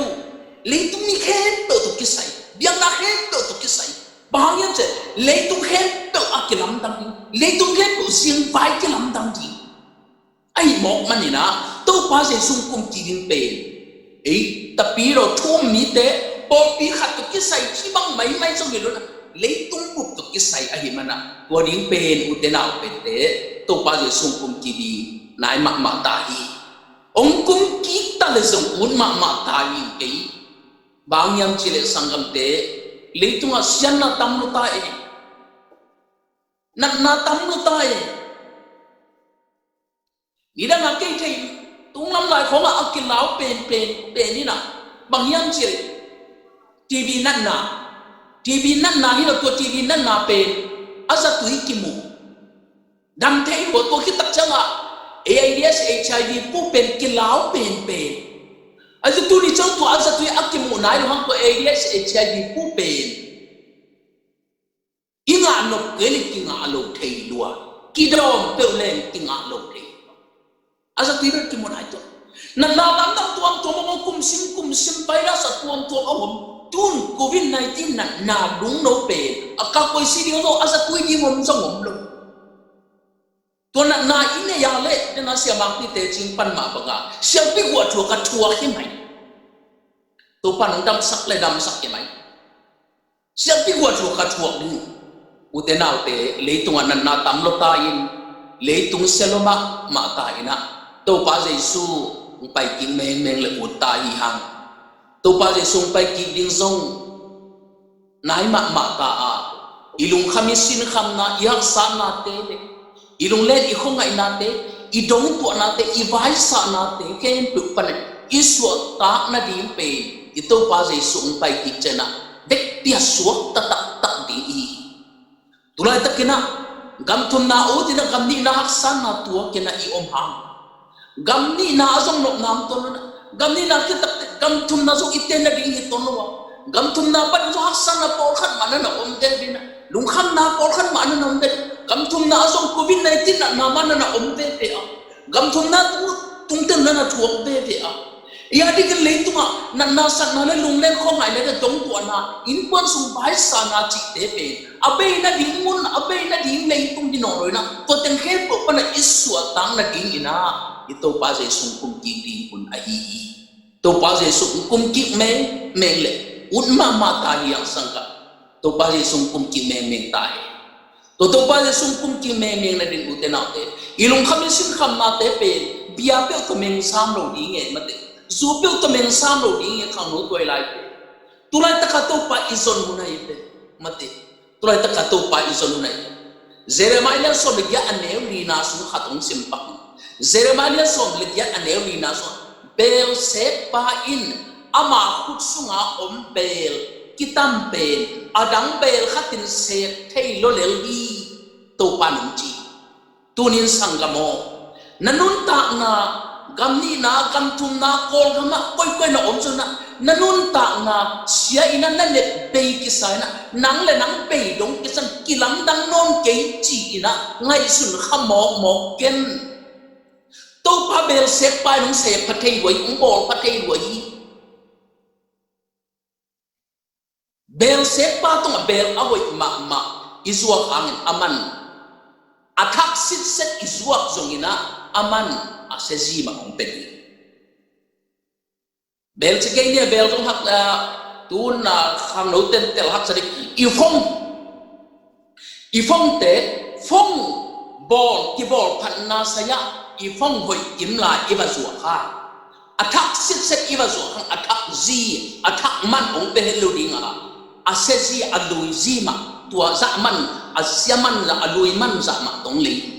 leitung mi khempeuh tawh kisai, biakna khempeuh tawh kisai. Bang hang hiam cih leh leitung khempeuh a kilamdang ding, leitung khempeuh zingvai kilamdang ding. Ahih mawk manin ah Topa Jesu hong kum kik ding pen ei tapi lo, thu um mite, pawlpi khat tawh kisai cih bang maimai zong hi lo in ah, leitung bup tawh kisai ahih manin ah, tua ding pen, ute naute, Topa Jesu hong kum kik ding nai mahmah ta hi. Hong kum kik ta leh zong ut mahmah ta hi kei. Bang hiam cih leh, sanggamte, leitungah siatna tam lua ta e. Natna tam lua ta e. Nidang a kei thei, lai khawngah a kilau penpen pen inah bang hiam cih leh TV natna, TV natna hi lo, tua TV natna pen a zatui kimu. Dam thei lua, tua khit tak ciangah AIDS HIV pu pen kilau penpen. A zatui ni ciang tua a zatui a kimu nai lo hang tua AIDS HIV pu pen i ngah nop kei le kingah lo thei lua. Kidawm peuh leng kingah lo thei lua. A zatui bel kimu nai tua. Natna lamdang tuamtuam a om, kumsim kumsim virus a tuamtuam a om. Tun Covid nineteen natna lungno pen a kak koisi ding a om, a zatui ding om zong om lo. Tua natna i neih a leh, dena siamah pite cing pan mah bangah siampi guah thuak a thuak hi mai. Topa nong damsak le damsak hi mai. Siampi guah thuak a thuak ding. Ute naute, leitungah natna tam lo ta in, leitung sia lo mahmah ta inah Topa Jesu hong pai kik mengmeng le ut ta hi hang. Topa Jesu hong pai kik ding zong nai mahmah ta a, i lungkham i sinkhamna, i haksatnate le i lunglen i khuangaihnate, i dongtuahnate, i vaisahnate khempeuh panin i suahtak nading pen i Topa Jesu hong pai kik ciangah dekpia suakta taktak ding i hi. Tulaitak inah gam thumna ut inah gam nihna haksatna tuak inah i om hang, gam nihna a zong nopna om tuan lo inah, gam nihna khit tak gam thumna zong i ten nading hi tuan lo a, gam thumna panin zong haksatna pawlkhat mah na na om veve inah, lungkhamna pawlkhat mah na na om veve. Gam thumna a zong Covid nineteen natna mah na na om veve a, gam thumna tung, tungten na na thuak veve a. I a dikin leitungah natna satna le lunglen khuangaihnate, dongtuahna, innkuan sung vaisahna cihte pen a bei nading mun, a bei nading leitung hi nawn lo inah, tua teng khempeuh panah i suahtak nading inah i Topa Jesu hong kum kik ding hun ahi hi. Topa Jesu hong kum kik mengmeng le ut mahmah ta hi hang sangkah. Topa Jesu hong kum kik mengmeng ta hi. Tua Topa Jesu hong kum kik mengmeng nading ute naute, i lungkham i sinkhamnate pen bia peuh tawh meng sam lo ding e mate. Zu peuh tawh meng sam lo ding e, khangno tuai lai pen. Tulaitak a Topa i zon hun ahi pen mate. Tulaitak a Topa i zon hun ahi pen. Jeremiah lian sawm le giat a neu lina sung khat hong sim pak. Jeremiah lian sawm le giat a neu lina sung, beelseekpa in ama khut sunga om beel kitam pen a dang beel khatin seek thei lo lel hi, Topa in hong ci. Tunin sanggam aw, na nuntakna, gam nihna, gam thumna, Kawlgamah koikoi na om zongin ah, na nuntakna sia in ah, na nep bei kisa in ah, nang le nang bei dong kisa in, kilamdang nawn kei ci in ah ngaihsun kha mawkmawk ken. Topa beelseekpa in hong seek pha thei lua hi, hong bawl pha thei lua hi. Beelseekpa tungah beel a hoih mahmah i zuak hangin aman a thak sitset i zuak zongin ah aman a sia zi mah hong pia ding. Beel ci kei ni a, beel zong hak, ah, tun a khangno ten tel haksa ding. I phone, i phone te, phone bawl, kibawl phatna sai-ah i phone hoih kim lai i va zuak hang, a thak sitset i va zuak hang, a thak zi, a thak man hong pia het lo ding a, a sia zi, a lui zi mah, tua zah man, a sia man zah, a lui man zah mah dong lei.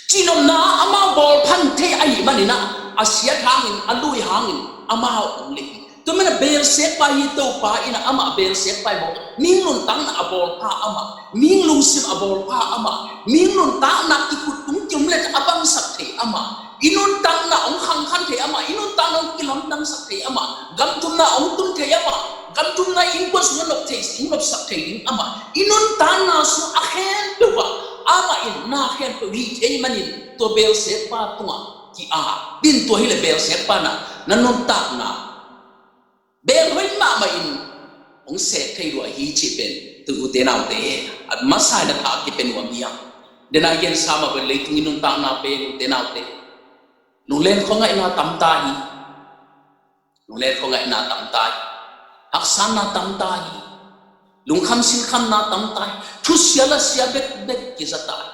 Cihnopna ah amau bawl pha thei ahih manin ah, a siat hangin, a lui hangin amau hong lei. Tua manin ah beelseekpa hi, Topa in ah amah beelseekpa hi maw. Mihing nuntakna a bawl pha amah, mihing lungsim a bawl pha amah, mihing nuntakna i khut tung kium le a bangsak thei amah, i nuntakna hong khangkhan thei amah, i nuntakna hong kilamdangsak thei amah, gam thumna hong tun thei amah, gam thumna innkuan sungah nop thei, hong nopsak thei ding amah, i nuntakna sung a khempeuh ah amah in na khempeuh hi thei manin tua beelseekpa tungah ki-ap ding. Tua hileh beelseekpa in ah na nuntakna beel hoih mahmah in hong seek thei lua hi cih pen, tu ute naute, a masa in ah tha kipia nuam hi hang. Dena i gensa mah bel leitung i nuntakna pen ute naute, lunglen khuangaihna tam ta hi. Lunglen khuangaihna tam ta hi. Haksatna tam ta hi. Lungkham sinkhamna tam ta hi. Thusia lasia bekbek kiza ta hi.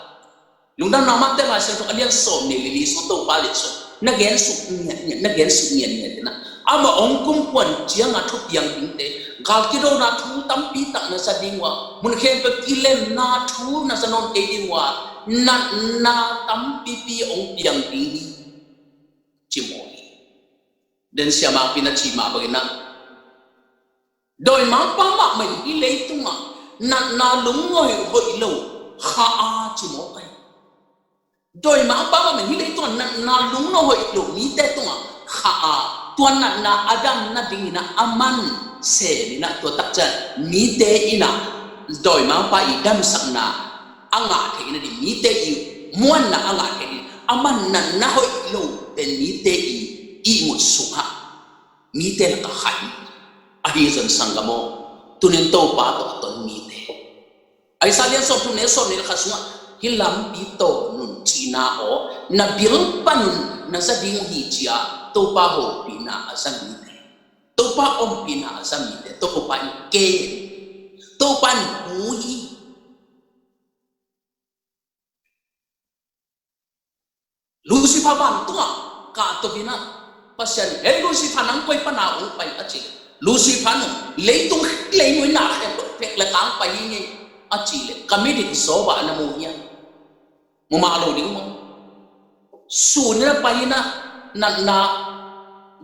Lungdamna Mate Lai Siangtho a lian sawm nih le li sung Topa leh sung na gen suk ngiatngiat, na gen suk ngiatngiat in ah, amah hong kumkhuan ciangah thupiang dingte, gal kidona thu tampi tak na za ding uh a, mun khempeuh kilemna thu na za nawn kei ding uh a, natna tampipi hong piang ding hi. Cih Den siamangpi na cih mah bangin ah, dawimangpa mahmah in hih leitungah natna lungngaih hoih lo kha a ci mawk ahi. Dawimangpa mahmah in hih leitungah natna lungngaih hoih lo mite tungah kha a, tua natna a dam nadingin ah aman sem in ah, tua takciang mite in ah dawimangpa i damsakna a ngah theih nading, mite i muanna a ngah theih nading aman natna hoih lo pen mite i ihmut sungah mite lakah kha hi. Ahi zong sanggam aw, tuni-in Topa tawh a ton mite, Isaiah lian sawmthum neu sawmnih le khat sungah, hih lampi tawn un cihna aw, na bil pan un na za ding uh hi ci-a Topa hopihna a za mite, Topa ompihna a za mite Topa in gen. Topa in hu hi. Lucifer vantungah kahto in ah, Pasian, "Ei Lucifer, nang koi pana hong pai?" a cih leh, Lucifer, "Nang leitung, leitung na khempeuh pek le kang pai hi ing ei," a cih leh, "Ka midik Job ah na mu hiam? Mu mah lo ding maw? Sun in ah pai in ah, natna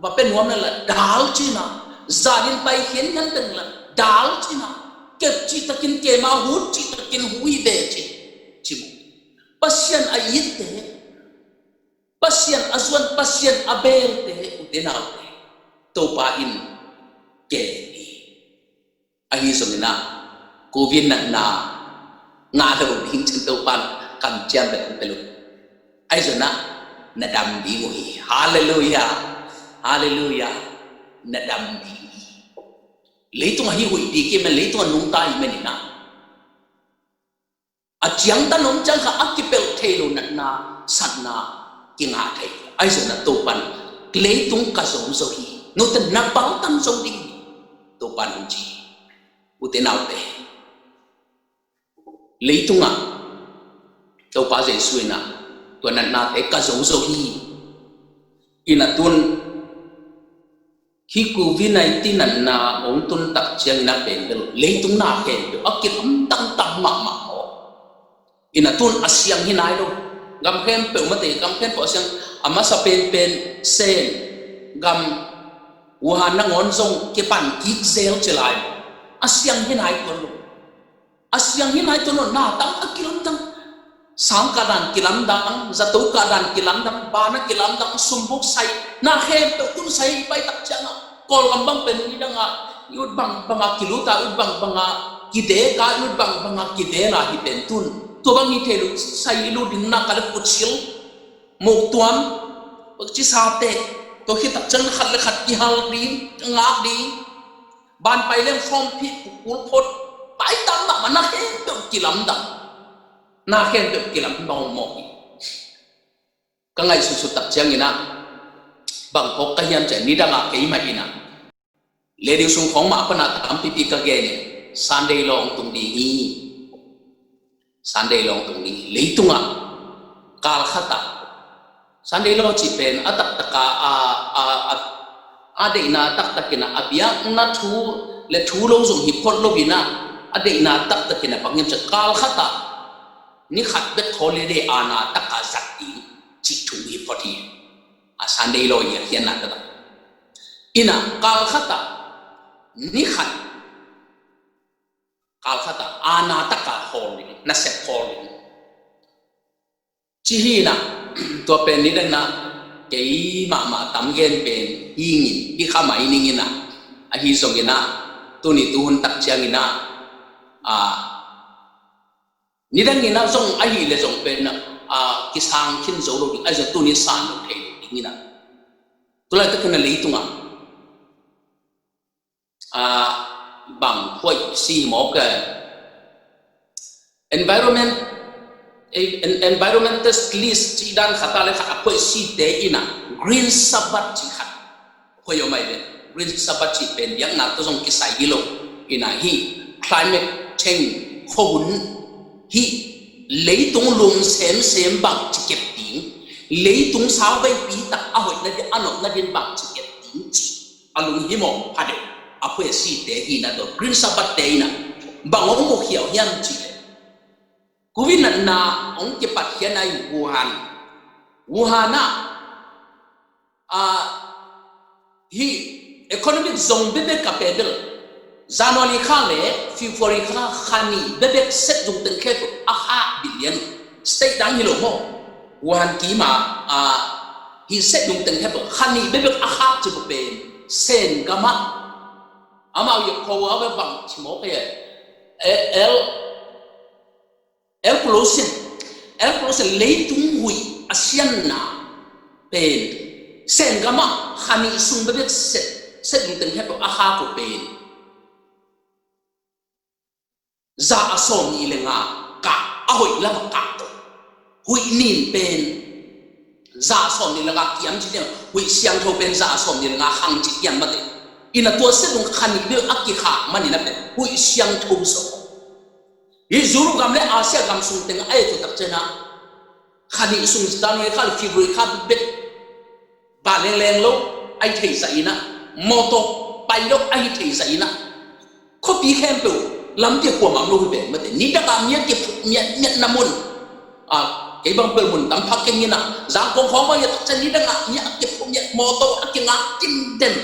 va pia nuam leh la dal ci-in ah, zan in pai khian ngan teng la dal ci-in ah, kep cih takin kem a, hut cih takin hu hi ve," ci, ci maw. Pasian a itte, Pasian a zuan, Pasian a belte, ute naute, Topa in gen hi. Ahi zongin ah, covid natna ngah lo ding cin Topa in kamciam bek hong pia lo. Ahi zongin ah, na dam ding uh hi. Halleluiah. Halleluiah. Na dam ding hi. Leitung ahi huih ding hi, men leitung a nungta hi men in ah, a ciangtan om ciang kha a kipelh thei lo natna, satna kingah thei. Ahi zongin ah Topa in, "Leitung ka zo zo hi, note na paltam zo ding hi," Topa in hong ci hi. Ute naute, leitungah Topa Jesu in ah, "Tua natnate ka zo zo hi." In ah tun, hih covid nineteen natna hong tun tak ciangin ah pen bel leitung na khempeuh a kilamdang tam mahmah maw. In ah tun a siang hi nai lo. Gam khempeuh mate, gam khempeuh a siang, a masa penpen Sen gam, Wuhan nangawn zong kipan kik zel ci lai maw. A siang hi nai tuan lo. A siang hi nai tuan lo, na tam a kilamdang. Sang kah dan kilamdang, zato kah dan kilamdang, ban a kilamdang, sumbuk sai, na khempeuh tun sai i pai tak ciangah, Kawlgam bang pen nidangah i ut bangbang a kilut a, ut bangbang a kidek a, i ut bangbang a kivel a hi pen tun. Tua bang hi thei lo, sai i lut ding na ka le kutsil, muktuam, ci sate, tua khit tak ciang khat le khat kihal ding, ngak ding. Ban pai leng form phih, kul phot, pai tam mahmah, na khempeuh kilamdang. Na khempeuh kilamdang mawk hi. Ka ngaihsutsut tak ciangin ah, bang phawk ka hiam cih leh, nidangah keimah in ah, radio sung khawng mah a pan a tampipi ka gen hi. Sunday law hong tung ding hi. Sunday law hong tung ding hi. Leitungah kal khat ah, Sunday law cih pen a taktak a, a, a, a, a deihna taktak in ah, a biakna thu le thu lo zong hi phot lo in ah, a deihna taktak in ah bang hiam cih leh, kal khat ah ni khat bek holiday aana tak a zat ding cih thu hi phot hi. A Sunday law i a khiatna taktak in ah, kal khat ah ni khat, kal khat ah aana tak a hawl ding, nasep hawl ding, ci hi in ah. Tua pen nidang in ah, kei mahmah tam gen pen hi ing in, hi kha mai ning in ah. Ahi zongin ah, tuni tuhun tak ciangin ah, a, nidang in ah zong ahih leh zong pen, a, kisang khin zo lo ding, ahi zong tuni san lo thei lo ding in ah. Tulaitak in ah leitungah, a, bang khuai si mawk, eh, environment, eh, en-, environmentalist cih dan khat a le khat a khuai site in ah, Green Sabbath cih khat khuai om ahi ve. Green Sabbath cih pen biakna tawh zong kisai hi lo in ah, hih climate change, khuahun, hih leitung lum semsem bang ci kep ding, leitung sau veipi tak a hoih nading, a nop nading bang ci kep ding cih a lunghimawh pha deuh a khuai site hi in ah, tua Green Sabbath te in ah bang hong mukhiau hiam cih leh, covid natna hong kipat khiatna i Wuhan, Wuhan ah, a, Hih economic zong bekbek a pen bel January kha le February kha kha nih bekbek set zung teng khempeuh a khak billion. State dang hi lo maw? Wuhan kima a hih set zung teng khempeuh kha nih bekbek a khak ci pen Sen gam ah amau yep kho a bang ci maw kei el el pollution, el pollution, leitung huih a sianna pen Sen gam ah kha nih sung bekbek set, set zung teng khempeuh a khak uh pen za a sawm nih le nga kah, a hoih lam a kah to. Huih nin pen za a sawm nih le nga kiam ci tiang, huih siangtho pen za a sawm nih le nga khang ci tiang mate. Ina tua set zung kha nih bel a kikhak manin a pen huih siangtho sawm. Hih Europe gam le Asia gam sung teng a et uh tak ciangin ah kha nih sung January kha le February kha bekbek vanleng leng lo a hi thei zah in ah, mawtaw pai lo a hi thei zah in ah, khuapi khempeuh lampi a kuamah om lo hi pen mate. Nidang ah mi a kiphuk miatmiatna mun, a, kei bang bel mun tam phak keng in ah, Zangkong khawng bang hi a tak ciang nidang ah mi a kiphuk miat, mawtaw a kingak kim dem.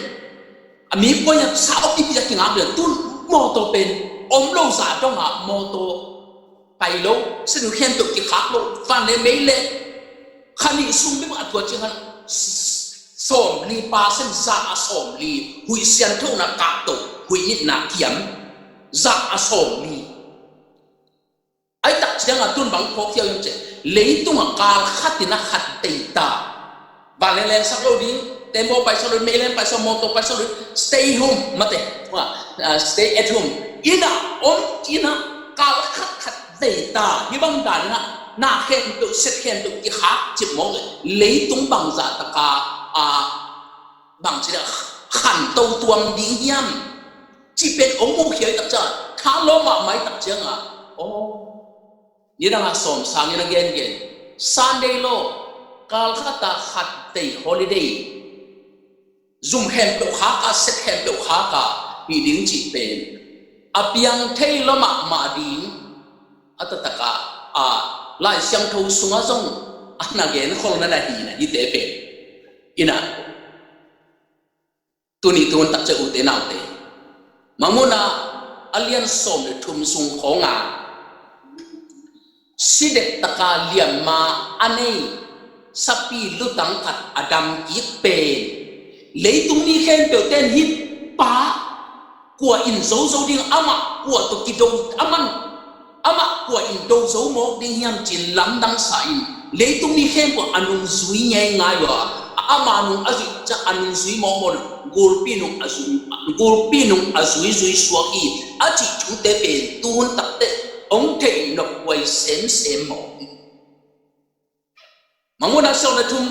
A mi kuai a sau pipi a kingak dem, tun mawtaw pen om lo zah dong ah mawtaw pai lo, set zung khempeuh kikhak lo, van le mei le kha nih sung bek a tua ciang khan sawm li percent, za a sawm li huih siangtho na kah to, huih nitna kiam, za a sawm li. Ai tak ciang a tun bang phawk hiau hiam cih leh, leitung ah kal khat in a khat tei ta. Vanleng leng sak lo ding, tembaw pai sak lo ding, meileng pai sak, mawtaw pai sak lo ding, stay home mate, ah, stay at home. Inn ah om, inn ah kal khat khat tei ta. Hih bang dan in ah na khempeuh, set khempeuh kikhak cip mawk leh leitung bangzah tak a, ah, bangci le khanto tuam ding hiam? Cih pen hong mukhia i tak ciang, tha lawm mahmah i tak ciang a, aw, nidang a sawm sangin a gengen, Sunday law, kal khat a khat tei holiday, zum khempeuh khak a, set khempeuh khak a hih ding cih pen a piang thei lua mahmah ding. A taktak a, a, Lai Siangtho sungah zong a na gen khol na na hi na hite pen. Ina tuni tun tak ciang ute naute, Mangmuhna a lian sawm le thum sung khawng a si dek tak a liamma a nei sapi lutang khat a dam kik pen leitung mi khempeuh ten hih pa kua in zozo ding, amah kua tawh kido, amah, amah kua in do zo mawk ding hiam ci-in lamdang sa in, leitung mi khempeuh a nungzui ngeingai uh a, ama nung a zuih ciang a nungzui mawkmawk lo, gulpi nung a zui, gulpi nung a zuizui suak hi a cih thute pen tuhun tak teh hong theih nophuai semsem mawk hi. Mangmuhna sawm le thum,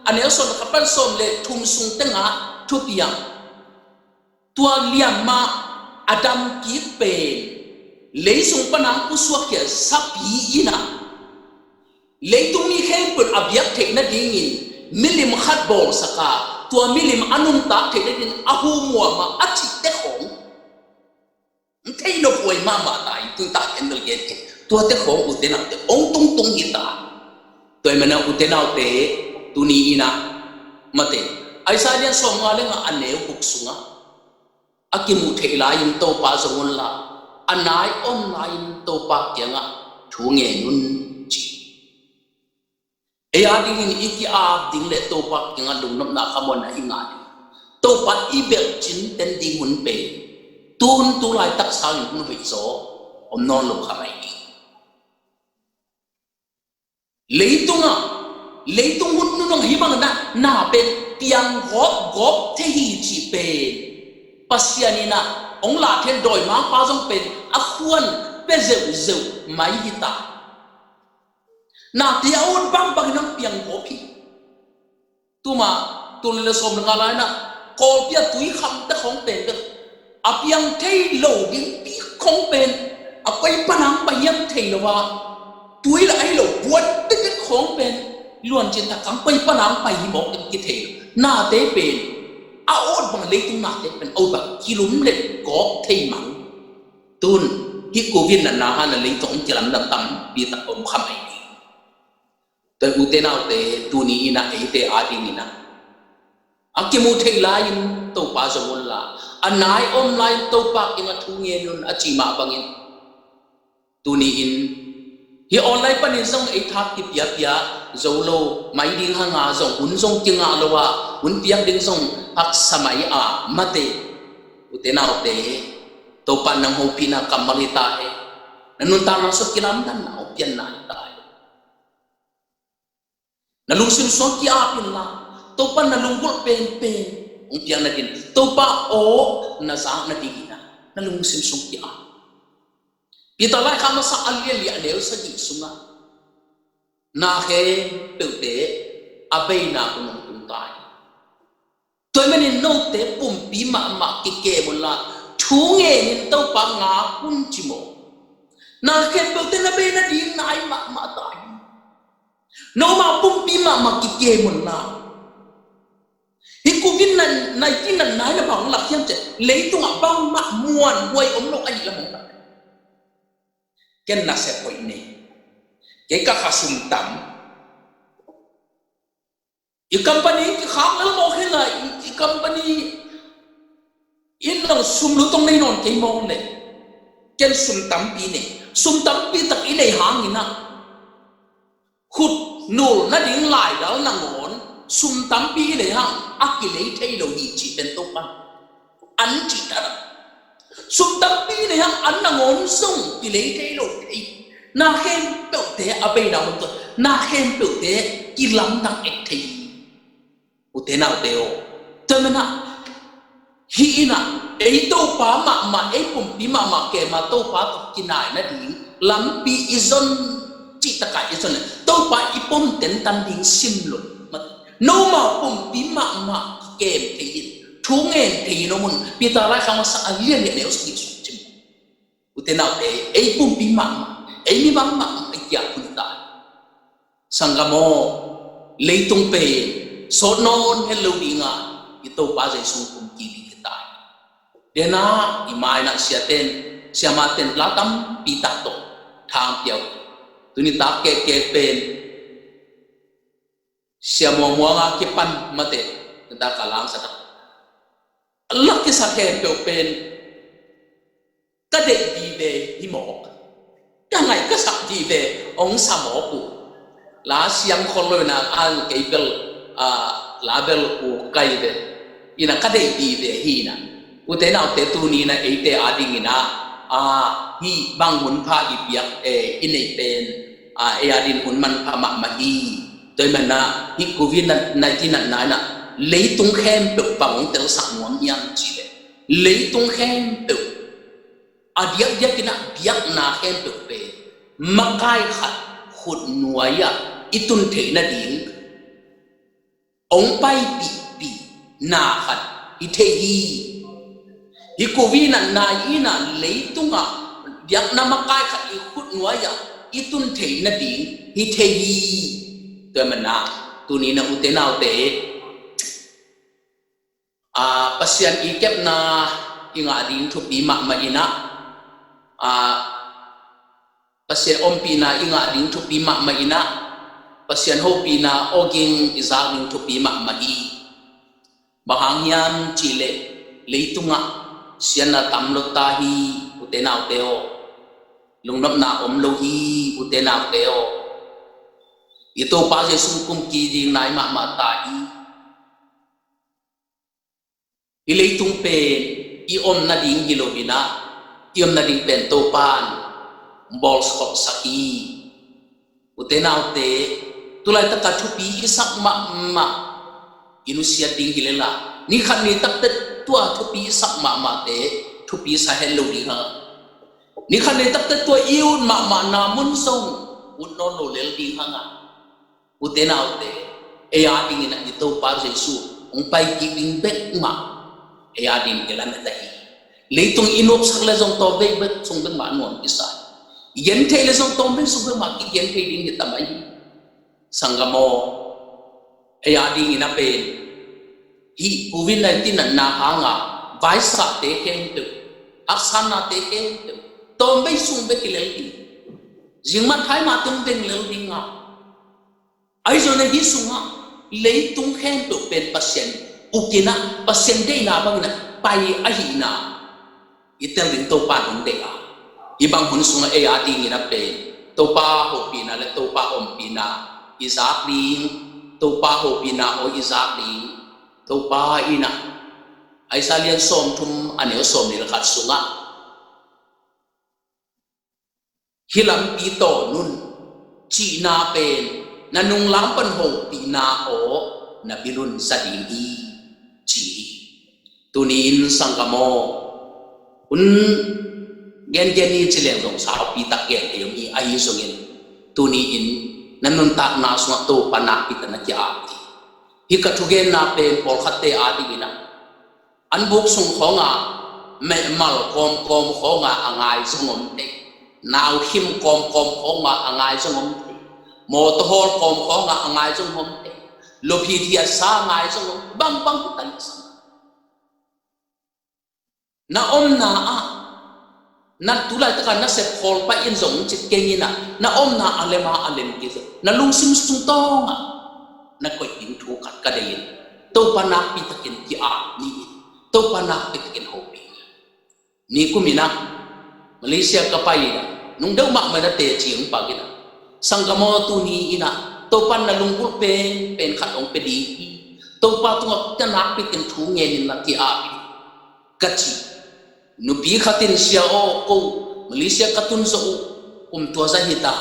a neu sawm le khat pan sawm le thum sung tengah thupiang, tua liamma a dam kik pen leisung pan a pusuak khia sapi in a, leitung mi khempeuh a biak theih nadingin milim khat bawlsak a, tua milim a nuntak theih nadingin a hu muamah a cihte khawng hong theih nophuai mahmah ta hi. Tun tak ken bel gen kei, tuate khawng ute naute hong tungtung hi ta. Tua ahih manin ute naute, tuni in a, mate, Isaiah lian sawmnga le nga a neu guk sungah, a kimuh theih lai-in Topa zong un la, a nai om lai-in Topa kiangah thu ngen un ci. Ei a dingin i ki-ap ding le Topa kiangah lungnopna khamuanna i ngah ding, Topa i belh cinten ding hun pen tuhun tu laitak sangin hun hoih zaw om nawn lo kha mai ding. Leitungah, leitung hun nunung hih bang na, na pen piang gawp gawp thei hi cih pen Pasian in a hong lahkhen dawimangpa zong pen a khuan pia zeuhzeuh mai hi ta. Nate a ut bangbang in hong piang gawp hi. Tuma, tul le sawm le nga lai-in a, Kawlpi a tui khamte khawng pen bek a piang thei lo ding pi khawng pen, a koi pan hong pai hiam thei lo a, tui lah ahi lo buat bekbek khawng pen luancin tak hong koi pan hong pai hi mawk ding kithei lo. Nate pen a ut bang, leitung nate pen a ut bang kilum le gawp thei mang. Tun hih Covid natna hangin a leitung hong kilamdang tampi tak om kha mai ding. Tua ute naute, tuni in a eite a dingin a, A kimu thei lai-in Topa zong unla, a nai om lai-in Topa kiangah thu ngen un a cih mah bangin, tuni-in hih online panin zong ei thak kipiapia zo lo mai ding hanga, zong hun zong kingah lo a, hun piak ding zong haksa mai a, mate, ute naute, Topa nang hopihna kammal hi ta hen. Na nuntakna sung kilamdanna hong pianna hi ta hen. Na lungsim sung ki-ap inla, Topa na lunggulh penpen hong piak nading, Topa aw na zak nadingin ah na lungsim sung ki-ap. Peter laikhak masa a lian li a neu sagih sungah na khempeuhte a beina hun hong tung ta hi. Tua ahih manin note pumpi mahmah kikem unla, thu ngenin Topa ngak un ci maw. Na khempeuhte na bei nading nai mahmah ta hi. Noma pumpi mahmah kikem unla, hih covid nineteen natna in bang lak hiam cih leh, leitungah bangmah muanhuai om lo ahih lam hong lak. Ken nasep hoih nei, kei ka kha sum tam. I company kikhak lel mawk hi lai, i, i company in nong sum lutong nei nawn kei mawk leh, ken sum tampi nei. Sum tampi tak i nei hangin ah, khut nul nading laidal nangawn sum tampi i nei hang a kilei thei lo hi cih pen Topa an cih ta. Sum tampi nei hang an nangawn zong kilei thei lo thei. Na khempeuhte a beina hun tung, na khempeuhte kilamdang ek thei hi. Ute naute aw, tua manin ah, hih in ah ei Topa mahmah, ei pumpi mahmah kem a Topa tawh kinai nading lampi i zon cih takah i zon leh, Topa i pom tentan ding sim lo. Noma pumpi mahmah kikem thei in, thu ngen thei in om un. Peter laikhak masa a lian li a neu sagih sung ci maw. Ute naute, ei pumpi mahmah, ei mi bang mahmah i kiak hun ta. Sanggam aw, leitung pen sawt nawn het lo ding a, i Topa Jesu kum kik ding hi ta hi. Tua ahih manin ah i mai-ah siaten, siamaten la tampi tak tawh thang pia uh hi. Tuni tak kehkeh pen Sia Muang Muang a kipan mate, tuni tak a langsak a, a lak kisa khempeuh pen ka deih vive hi mawk. Ka ngaih ka sak vive hong sa mawk uh. La siang khol lo in ah, a kei bel, a, la bel uh kai ve. In ah ka deih vive hi in ah. Ute naute, tuni in ah eite adingin ah, a, hih bang hun pha i piak, e, i neih pen, a, ei adingin hun manpha mahmah hi. Tua ahih manin ah hih covid nineteen natna in ah leitung khempeuh bang hong telsak nuam hiam cih leh, leitung khempeuh a diakdiakin ah biakna khempeuh pen makai khat khutnuai-ah i tun theih nading hong paipihpih na khat hi thei hi. Hih covid natna in ah leitungah biakna makai khat i khutnuai-ah i tun theih nading hi thei hi. Tua ahih manin ah tuni in ah ute naute, a, Pasian i kepna i ngah ding thupi mahmah in ah, a, Pasian ompihna i ngah ding thupi mahmah in ah, Pasian hopihna awging i zak ding thupi mahmah hi. Bang hang hiam cih leh leitungah siatna tam lo ta hi, ute naute aw. Lungnopna om lo hi, ute naute aw. I Topa Jesu kum kik ding nai mahmah ta hi. Hih leitung pen i om nading hi lo in ah, i om nading pen Topa in bawlkholhsak hi. Ute naute, tulaitak a thupi i sak mahmah i nusiat ding hi lel a, ni khat ni tak teh tua thupi i sak mahmahte thupi sa het lo ding hang a, ni khat ni tak teh tua i ut mahmahna mun zong ut nawn lo lel ding hang a. Ute naute, ei adingin ah i Topa Jesu hong pai kik ding bek mah ei adingin i lamet ahi hi. Leitung i nuamsak leh zong tawmvei bek sung bek mah nuam kisa hi. I gentheih leh zong tawmvei sung bek mah kigentheih ding hi ta mai hi. Sanggam aw, ei adingin a pen hih covid nineteen natna hanga vaisate khempeuh, haksatnate khempeuh tawmvei sung bek hi lel ding. Zingmah thaimah teng veng lel ding a, ahi zongin ah hih sungah leitung khempeuh pen Pasian Ukinah Pasian deihna banginah pai ahihna i tel ding Topa in hong deih a, hih bang hun sungah ei a dingin a pen Topa hopihna le Topa ompihna i zak ding, Topa hopihna aw i zak ding. Topa inah Isaiah lian sawmthum a neu sawmnih le khat sungah hih lampi tawn un cihna pen na nunglam pan hopihna aw na bilun za ding hi ci hi. Tuni in sanggam aw, hun gengen ni ci leng zong saupi tak gen thei om hi. Ahi zongin tuni in na nuntakna sungah Topa nakpi tak na ki-ap hi. Hih ka thugenna pen pawlkhatte a dinginah an buk sung khawnga mehmal kawmkawm khawnga a ngai zong om thei, nauhim kawmkawm khawnga a ngai zong om thei, mawtaw hawl kawm khawnga a ngai zong om thei, lupit hiatsa a ngai zong om thei, bangbang hi ta leh sang na omna ah na tu laitaka nasep khawl pah in zong cit keng inah na omna a lem a a lem kei zong na lungsim sung tawngah na koih ding thu khat ka deih in, Topa nakpi takin ki-ap ni in, Topa nakpi takin hopih ni. Nikum inah Malaysia ka pai inah nung deuh mahmah na teci hong pak inah sanggam aw, tuni inah Topa in na lunggulh pen pen khat hong pia ding hi. Topa tungah na nakpi takin thu ngen in na ki-ap hi ka ci. Nupi khat in, sia aw, ko Malaysia ka tun zawh uh kum tua za hi ta.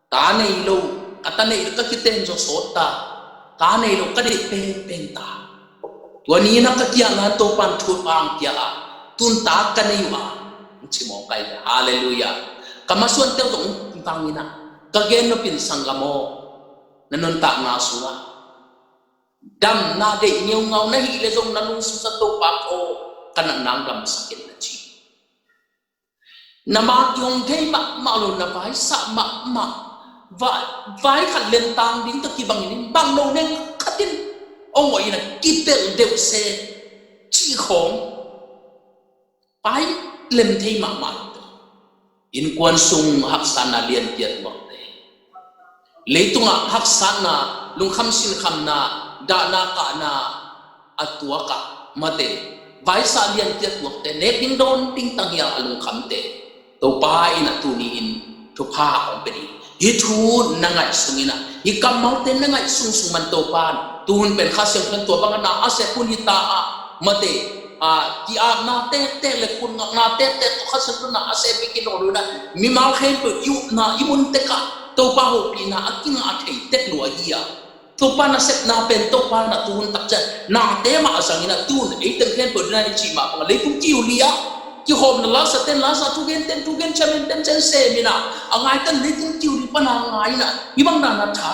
Ta nei lo, ka ta neih ka kiten zaw sawt ta. Ta nei lo, ka deih penpen ta. Tua ni na ka kiangah Topan thu pang pia a, tun ta ka nei uh a, ci mawk kai. Halleluiah. Ka masuan teu zong tang inah ka gen nopin sanggam aw, na nuntakna sungah damna deih ngeungau na hih leh zong na lungsim sungah Topa aw, ka natna hong damsak in na ci. Na ma kihong thei mahmah lo, na vaisah mahmah, vai, vai khat lentang ding ka kibang in bang lo neng khat in hong oi na kitel deuh se cih khawng pai lem thei mahmah lo. Innkuan sung haksatna lianpi a tuakte, leitungah haksatna, lungkham sinkhamna, dahna kahna a tuakah mate, vaisah lianpi a tuakte, nek ding dawn ding tanghial a lungkhamte, Topa inah tuni in thupha hong pia ding. Hih thu na ngaih sung inah, hih kammalte na ngaih sungsung man Topan tuhun pen Kha Siangtho in tua bangah na a sep hun hi ta ah mate, a, ki-apna tektek le khutngakna tektek tawh Kha Siangtho in na a sep bek hi lo lo inah mimal khempeuh i upna i mun tekah Topa hopihna a kingah thei tek lua hi a, Topa nasepna pen Topa na tuhun tak ciang nate mah a zang inah tuhun ei teng khempeuh dina i cih mah bangah leitung kiuli ah kihawmna lasa ten lasa, thugen ten thugen, chairman ten chairman sem inah a ngai ten leitung kiuli pana ngai inah hih bang dana tha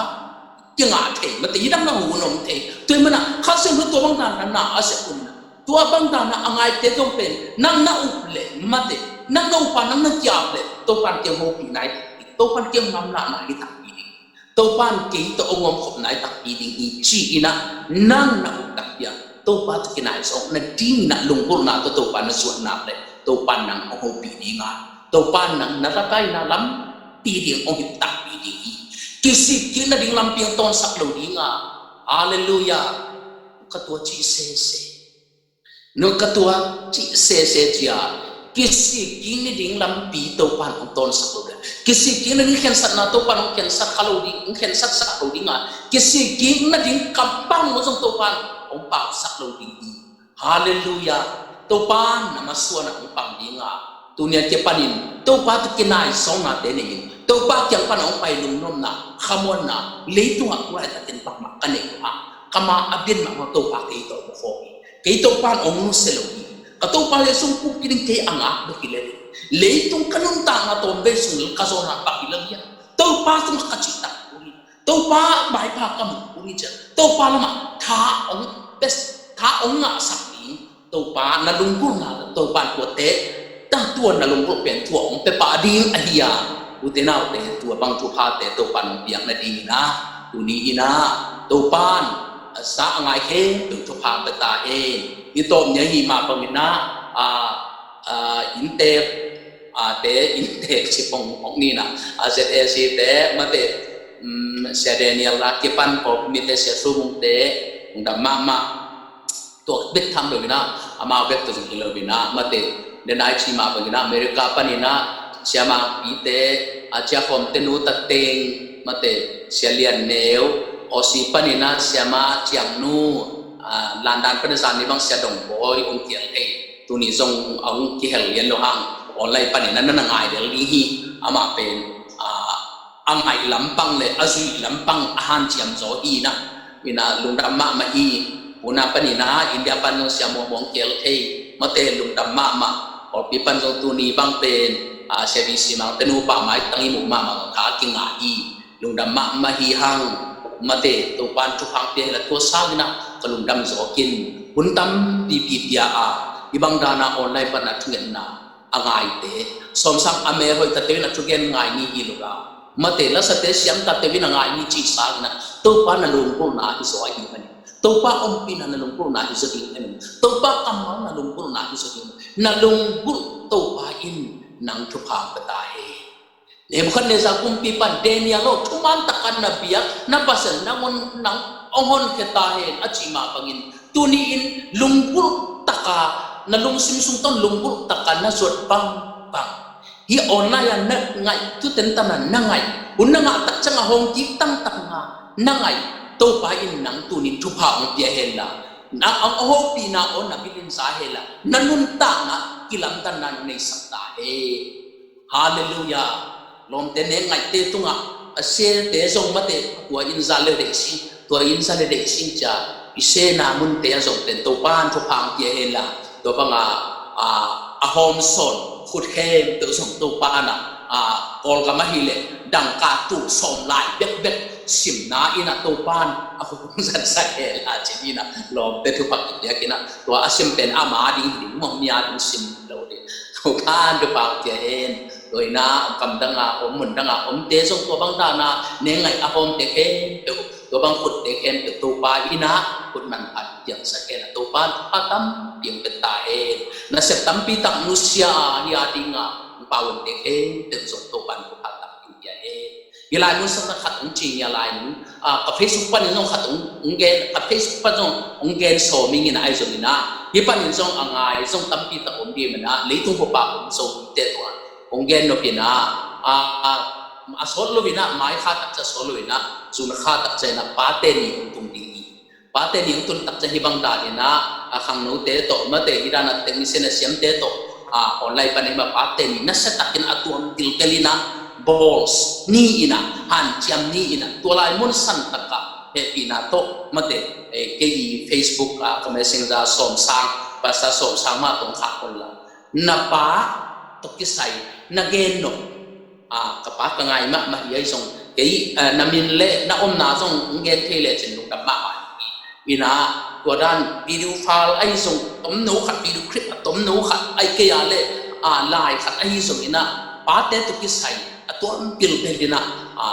kingah thei mate, hih dang na hun om thei. Tua hi manah Kha Siangtho tua bang dana na a sep hun inah tua bang dana a ngaite zong pen nang na up leh mate, nang na upa nang na ki-ap leh Topan kei hong hopih nai takpi, Topan kei hong ngamlahna hi takpi ding, Topan kei tawh hong omkhop nai takpi ding hi ci inah nang na up takpi a Topa tawh kinai zawk nading inah lunggulhna tawh Topa na zuat nak leh Topan nang hong hopih ding a, Topan nang na lakaina lampi ding hong hip takpi ding hi. Kisik kik nading lampi hong tawnsak lo ding a. Halleluiah. Ka tua cih sese. Nu ka tua cih sese cia, kisik kik nading lampi Topan hong tawnsak lo ding. Kisik kik nading khensatna Topan hong khensat kha lo ding, hong khensatsak lo ding a, kisik kik nading kam bang lo zong Topan hong pausak lo ding hi. Halleluiah. Topan na masuan ah hong pang ding a, tuni a kipanin Topa tawh kinai zawngnate nei in, Topa kiang pan hong pai lungnopna, khamuanna leitungah tu laitakin bangmah ka neih uh a, ka ma a bian mahmah Topa kei tawh hong khawm hi. Kei Topan hong nusia lo hi. Ka Topa le sung kumpi ding kei a ngak bek hi lel hi. Leitung ka nuntakna tawmvei sung ka zawnna bang hi lo hi a, Topa tungah ka cihtak uh hi. Topa maipha ka muh uh hi ciah Topa lamah tha hong pes, tha hong ngahsak ding. Topa na lunggulhna Topan tuate, tangtuan na lunggulh pen tua hong pia pah ding ahi a, ute naute, tua bang thuphate Topan hong piak nadingin a, tuni in a, Topan a sa a ngai khempeuh thupha pia ta hen. I tawp ni ahi mah bangin a, a, a, inntek, a, te inntek ci pong hong ni na, a, Z A C te mate, um, Sia Daniel a kipan ko mite Sia Sumung te, hong dam mahmah. tua bek tham lo in ah, amau bek tua zong hi lo in ah, mate, den ai ci mah bangin ah America panin ah siamangpite, a ciakhawmte nu ta teng, mate, Sia Lian Neu, Aussie panin ah siama Ciang Nu, a, London panin zan ni bang Sia Dong Bawi ong kial thei. Tuni zong a ong kihel lian lo hang, online panin ah na na ngai lel ding hi. Amah pen, a, a ngaih lampang le a zuih lampang a hanciam zaw hi in ah, in ah lungdam mahmah hi. Pune panin ah India pan zong Sia Muang Muang kial thei, mate, lungdam mahmah. Kawlpi pan zong tuni bang pen, a, Sia Pi Si Mang te nupa maitang i muh mahmah zong tha a kinga hi. Lungdam mahmah hi hang, mate, Topan thupha ong pia hen la. Tua sangin ah ka lungdam zawkin, hun tampipi pia a, hih bang dan a online pan a thungetna a ngaite, sawmsang a mel hoih tate in a thugen ngai ni hi lo a, mate, lasate siam tate in a ngai ni cih sangin ah Topa na lunggulhna hi zaw ahih manin, Topa ompihna na lunggulhna hi zaw ding ahih manin, Topa kammal na lunggulhna hi zaw ding ahih manin, na lunggulh Topa in nang thupha ong pia ta hen. Nebuchadnezzar kumpipa'n Daniel aw, thuman takin na biak, na Pasian nangawn nang ong honkhia ta hen a cih mah bangin, tuni-in lunggulh takin, na lungsim sung tawh lunggulh takin na zuat bangbang, hih online ah na ngaih, tu teng tangin na ngaih, hun na ngah tak ciang a hong kik tangtang a na ngaih Topa in nang tuni-in thupha ong pia hen la, nang a hopihna aw na bilin za hen la, na nuntakna kilamdanna neisak ta hen. Halleluiah. Lawmte, ne ngaihte tungah a siate zong, mate, tua inn za le deih sing, tua inn za le deih sing ci-a i sena munte ah zong pen Topa'n thupha ong pia hen la, tua banga, a, a hawm sawn khut khempeuh zong Topa'n, a, a, Kawlgam ahih leh dangka tul sawm lai bekbek simna in ah Topa'n a khut ong zatsak hen la ci-in ah, lawmte, thupha kipiakin ah, tua a sim pen ama ding hi ding maw, mi a ding sim lo ding. Topa'n thupha ong pia hen. Tua in ah gamdang a om, mundang a omte zong tua bang dan a ne ngaih a hawmte khempeuh, tua bang khutte khempeuh Topa in ah khut manpha piangsak hen la, Topa'n thupha tampi ong pia ta hen. Nasep tampi tak nusia a, hih a ding a ong pau-unte khempeuh zong Topa'n thupha tampi ong pia hen. Hih lai mun sangin khat ong ci ing a, lai mun, a, ka Facebook panin zong khat ong, ong gen, ka Facebook pan zong ong gen sawm ing in ah, ahi zongin ah hih panin zong a ngai zong tampi tak om ding ahih manin ah, leitung bup a om Zomite tungah ong gen nop in ah, a, a, a sawt lo in ah, mai kha tak ciang sawt lo in ah, zun kha tak ciang in ah Pate Ni ong tung ding hi. Pate Ni ong tun tak ciang hih bang dan in ah, a, khangnote tawh, mate, hih dan a technician a siamte tawh, a, online pan in ah Pate Ni nasia takin a tuam bilbel in ah, balls ni in ah, hanciam ni in ah, tua lai mun san tak ah hehpihna tawh, mate, eh, kei i Facebook, a, ka Messenger Sawm Sang, Pastor Sawm Sang mah tawh khak un la, na pa tawh kisai na gen nop, a, ka pa ka ngai mahmah hi, ahi zong kei, a, na min le na omna zong ong gen thei lecin lungdam mahmah hi. In ah tua dan video file ahi zong tomno khat, video clip a tomno khat, ahih kei a leh, a, lai khat ahi zongin ah Pate tawh kisai a tuam bilbel in ah, a,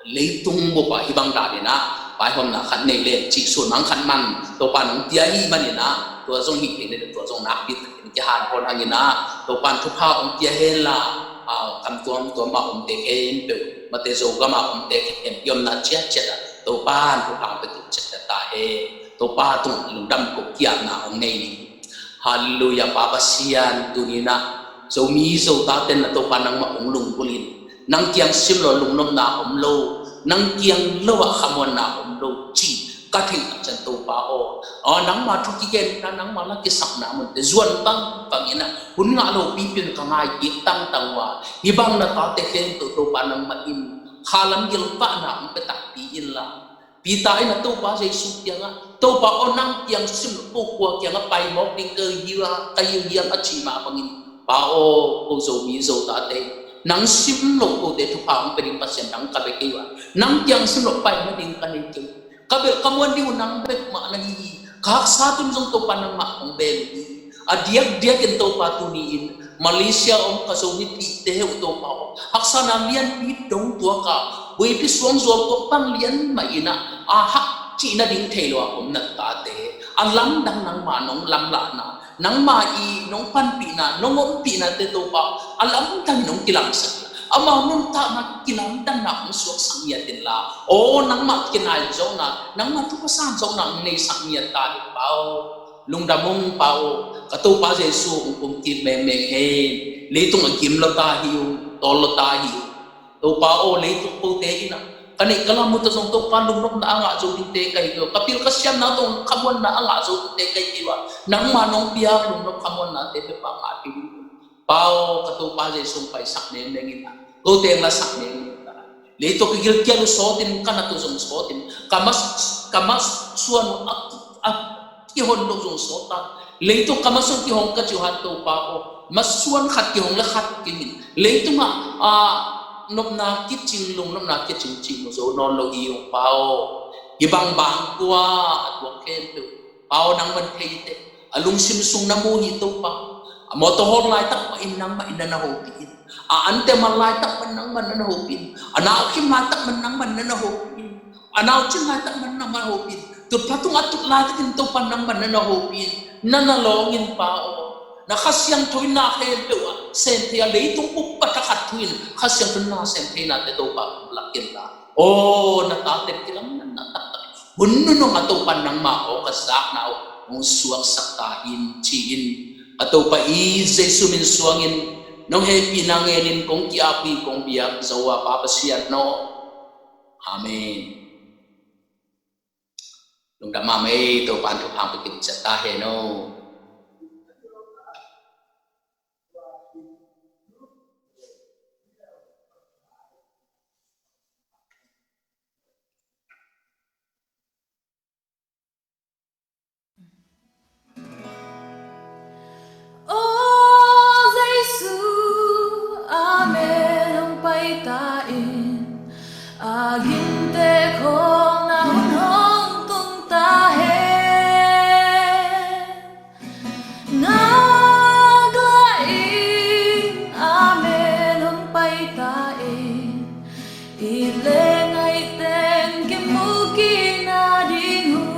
leitung bup ah hih bang dan in ah vaihawmna khat nei leng cih suan mang khat man Topa'n ong pia ahih manin ah, tua zong hih kei leh tua zong nakpi takin kihanhawn hang in ah, Topa'n thupha ong pia hen la, a, gam tuamtuam a omte khempeuh, mate, Zogam a omte khempeuh i omna ciatciat ah Topa'n thupha ong pia tung ciat ta hen. Topa tung lungdam ko kiatna ong nei ni. Halleluiah. Pa Pasian, tuni in ah Zomi Zo tate'n na Topa nangmah ong lunggulh in, nang kiang sim lo lungnopna om lo, nang kiang lo ah khamuanna om lo ci ka theih tak ciang Topa aw, a, nangma thu kigenna, nangma la kisakna munte zuan bangbang in ah, hun ngah lopi pen ka ngai kik tangtang uh a, hih bang na tate khempeuh Topa nangmah in kha lam gilvahna ong pia takpi in la, Peter in ah Topa Jesu kiangah, Topa aw, nang kiang sim lo ko kua kiangah pai mawk ding ka hi uh a, ka hi uh hiam a cih mah bangin, Pa aw, ko Zomi Zo tate, nang sim lo kote thupha ong pia ding Pasian nang ka bek hi uh a, nang kiang sim lo pai mawk ding ka nei kei. Ka bel ka muan ding uh nang bek mah na hi hi. Ka haksa tun zong Topa nangmah ong bel hi. A diakdiakin Topa tuni-in Malaysia om ka Zo mipihte uh Topa aw, haksatna lianpi dong tuak a, huipi suang zual tuak pan lian mah in ah, a hak cih nading thei lo a om na tate, a lamdang nangma nong lamlahna, nangma i nong panpihna, nong ompihnate Topa, a lamdang nong kilangsak in, amau nuntakna kilamdanna ong suaksak ngiat in la, aw, nangmah kinai zawhna, nangmah thupha san zawhna ong neisak ngiat ta in, Pa aw. Lungdam ung Pa aw, ka Topa Jesu hong kumkik mengmeng hen. Leitung a gim lo ta hi ung, tawl lo ta hi ung. Topa aw, leitung kote in ah ka neih ka lam uh tawh zong Topa lungnopna a ngah zo dingte ka hi lo. Ka pil ka siamna tawh khamuanna a ngah zo dingte ka hi lo a, nangma nong piak lungnop khamuannate peuhmah ngah hi ung. Pa aw, ka Topa Jesu hong paisak mengmeng in ah, kote hong lasak mengmeng in ah. Leitung ka gilkial uh sawtin, ka nat uh zong sawtin, ka ma, ka ma suan uh a, a kihon lo zong sawt ta. Leitung ka ma suan kihong ka ci uh han Topa aw, ma suan khat kihong le khat kingin, leitung ah, ah, nopna kicing, lungnopna kicing cih mu zo nawn lo hi ung Pa aw. Hih bang bang kua a tuak khempeuh Pa aw, nangman thei teh, a lungsim sung na mu hi Topa. A mawtaw hawk laitak mah in nangmah in na na hopih in. A ante man laitak man nangman na na hopih in. A naukhim laitak man nangman na na hopih in. A naucin laitak man nangman hopih in. Tutphah tung a tut laitakin Topa nangman na na hopih in. Na na lawng in Pa aw. Na Kha Siangtho in na khempeuh ah sem thei a, leitung uppat a khat thu in Kha Siangtho in na sem thei nate Topa lak in la. Aw, na taten kilamdanna taktak hun nunung a Topa nangma aw ka zakna uh hong suaksak ta in ci-in, ka Topa i Jesu min suangin nong hehpihna ngenin kong ki-ap hi, kong biak zo a Pa Pasian aw. Amen. Lungdam mahmah ei, Topa in thupha hong pia ciat ta hen aw. Aw Jesu, amen hong pai ta in, a gimte khawng na hun hong tung ta hen. Ngak la ing, amen hong pai ta in, it le ngai teng kimu kik na ding uh.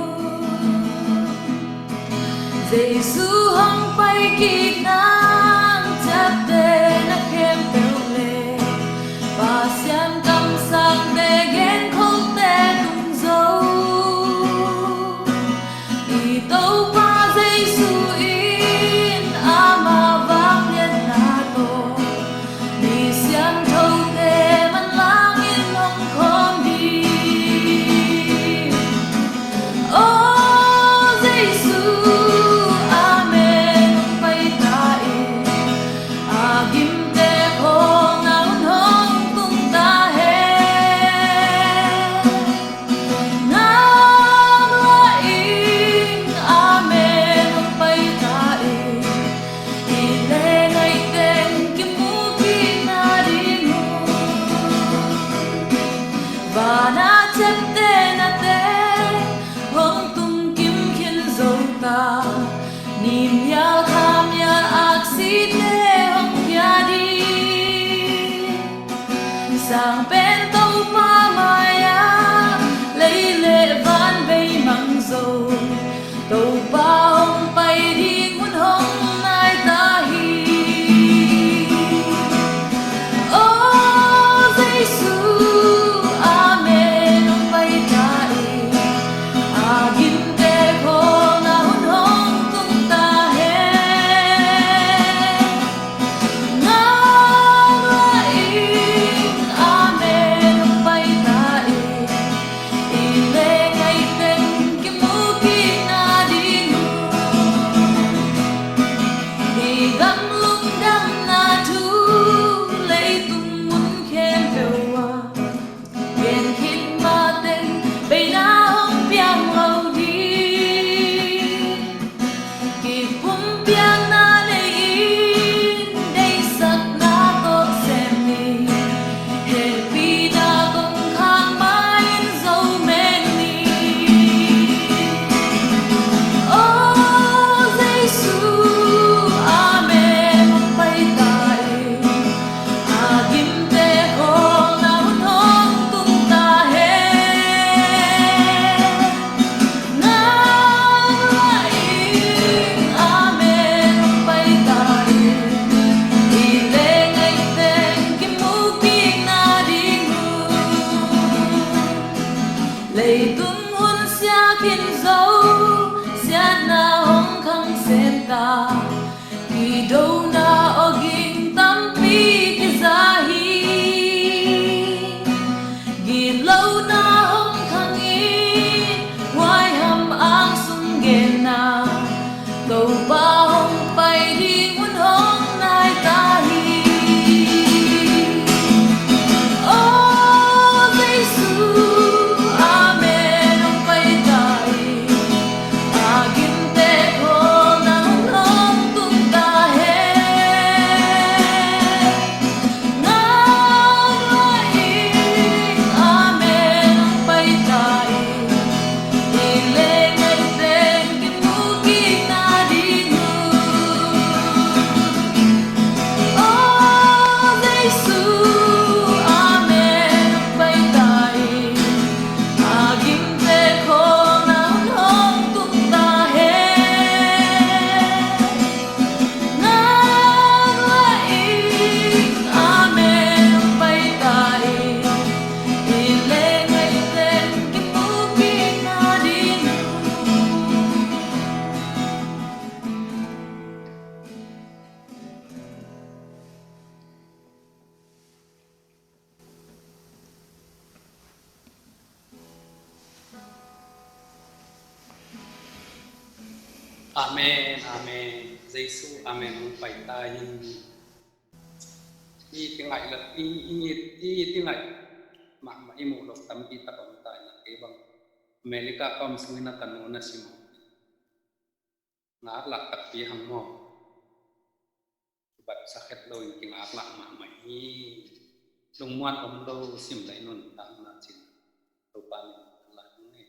Jesu hong pai kik nang ciapte na khempeuh le Pasian kamsangte genkholte tung zo. I Topa Jesu in ama vangliatna tawh mi siangthote manlangin hong khawm ding. Aw Jesu, amen hong pai ta in, a gimte khawng na hun hong tung ta hen. Ngak la ing, amen hong pai ta in, it le ngai teng kimu kik na ding uh. Vana ciapte nate hong tung kim khin zo ta, ni mial kha mial aksite hong khia ding. Sang pen Topa mai-ah lei le van bei mang zo, Topa hong pai ding hun hong nai ta hi. Aw Jesu, amen hong pai ta in, a gimte khawng na hun hong tung ta hen. Ngak la ing, amen hong pai ta in, it le ngai teng kimu kik na ding Topa hong pai ding hun hong nai ta hi. O Jesu, amen, hong pai ta hi. A gimte khawlna hun hong tung ta hen. Ngak lai ing, amen, hong pai ta hi. I leng ngaih teng kimu kik na ding uh. O Jesu, amen, hong pai ta hi. A gimte khawlna hun hong tung ta hen. Ngak lai ing, amen, hong pai ta hi. I leng ngaih teng kimu kik na ding uh. Amen, amen. Jesu, amen, hong pai ta hi. I kingaih lo, i, i, i, i kingaih mahmah i muh lo tampi tak om ta hi. Kei bang America ka om sungin a ka nu na sim. Ngak lak takpi hang maw. Bat sa khet lo in kingak lak mahmah hi. Lungmuan om lo sim lai nuntakna cin. Topa min lak nge.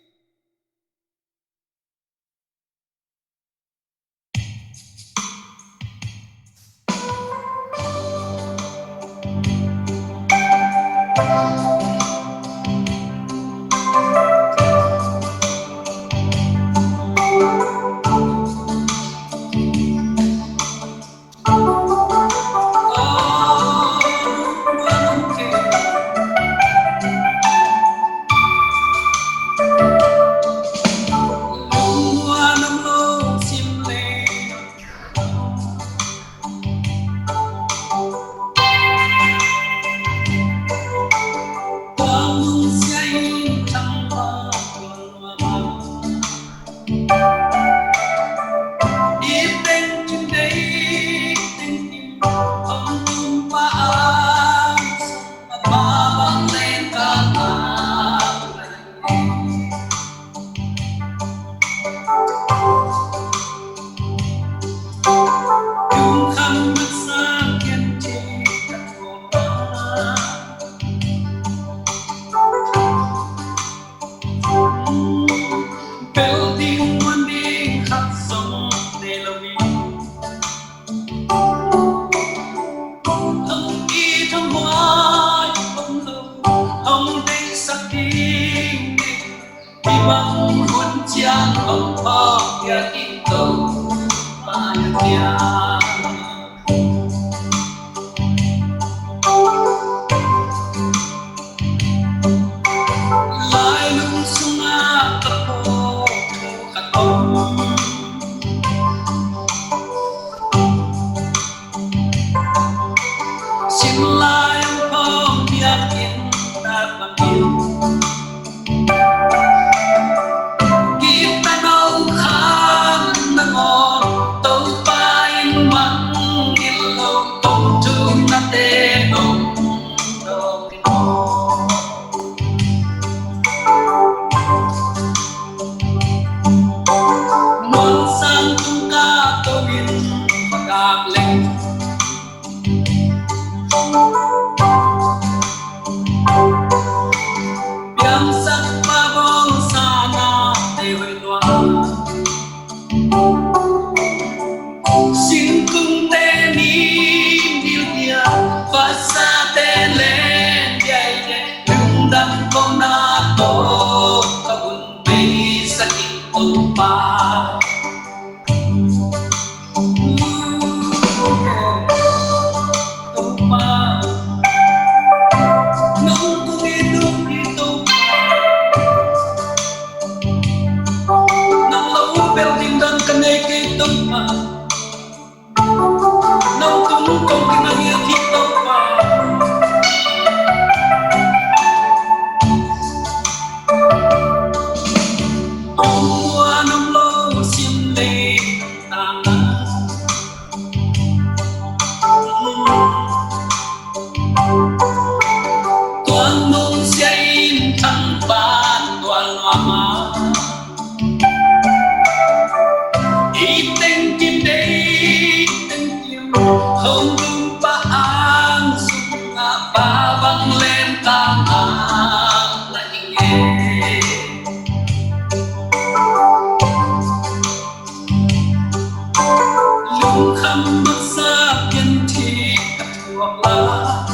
Maksa pianthih ka thuak lai.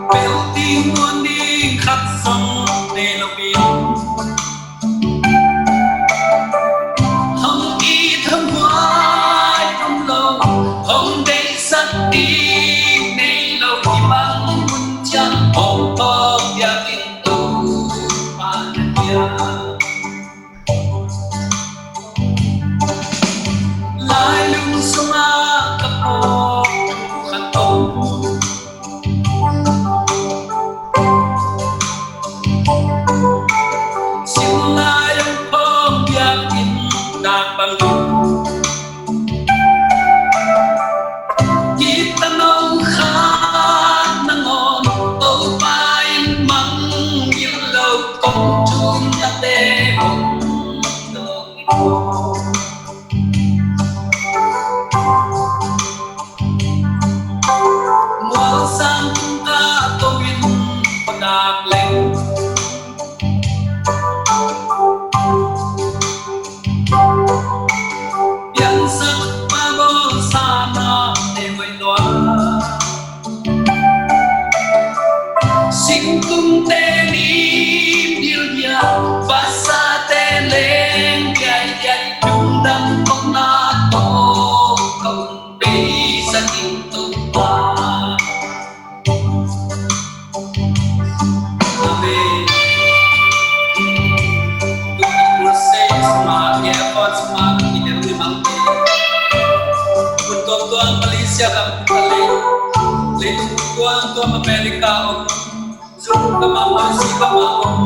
Bel ding muan ding khat zong nei lo in, hong it hong huai om lo, hong deihsak ding nei lo, i bang mun ciang hong tawk biakinn Topa na hia. Lailung sungah ka phawk khat om. Sim lai hong phawk biakinn dak bang ding. Gitano khat nangawn Topa in mangngilh lo, kong thumnate hong dawng in. Mualsang tung ka to in, padak leng. Piangsak pa bawlsa na te hoih lua. Singkungte lim dilbia, pasate leng diaidiai, lungdam tawh na tawh ka un pei sa ding Topa. Amen. Tuni crusade sungah, airport sungah, i del ni mangte. Mun tuamtuam Malaysia gam, leitung mun tuamtuam America om, Zoom gam ah, Aussie gam ah om,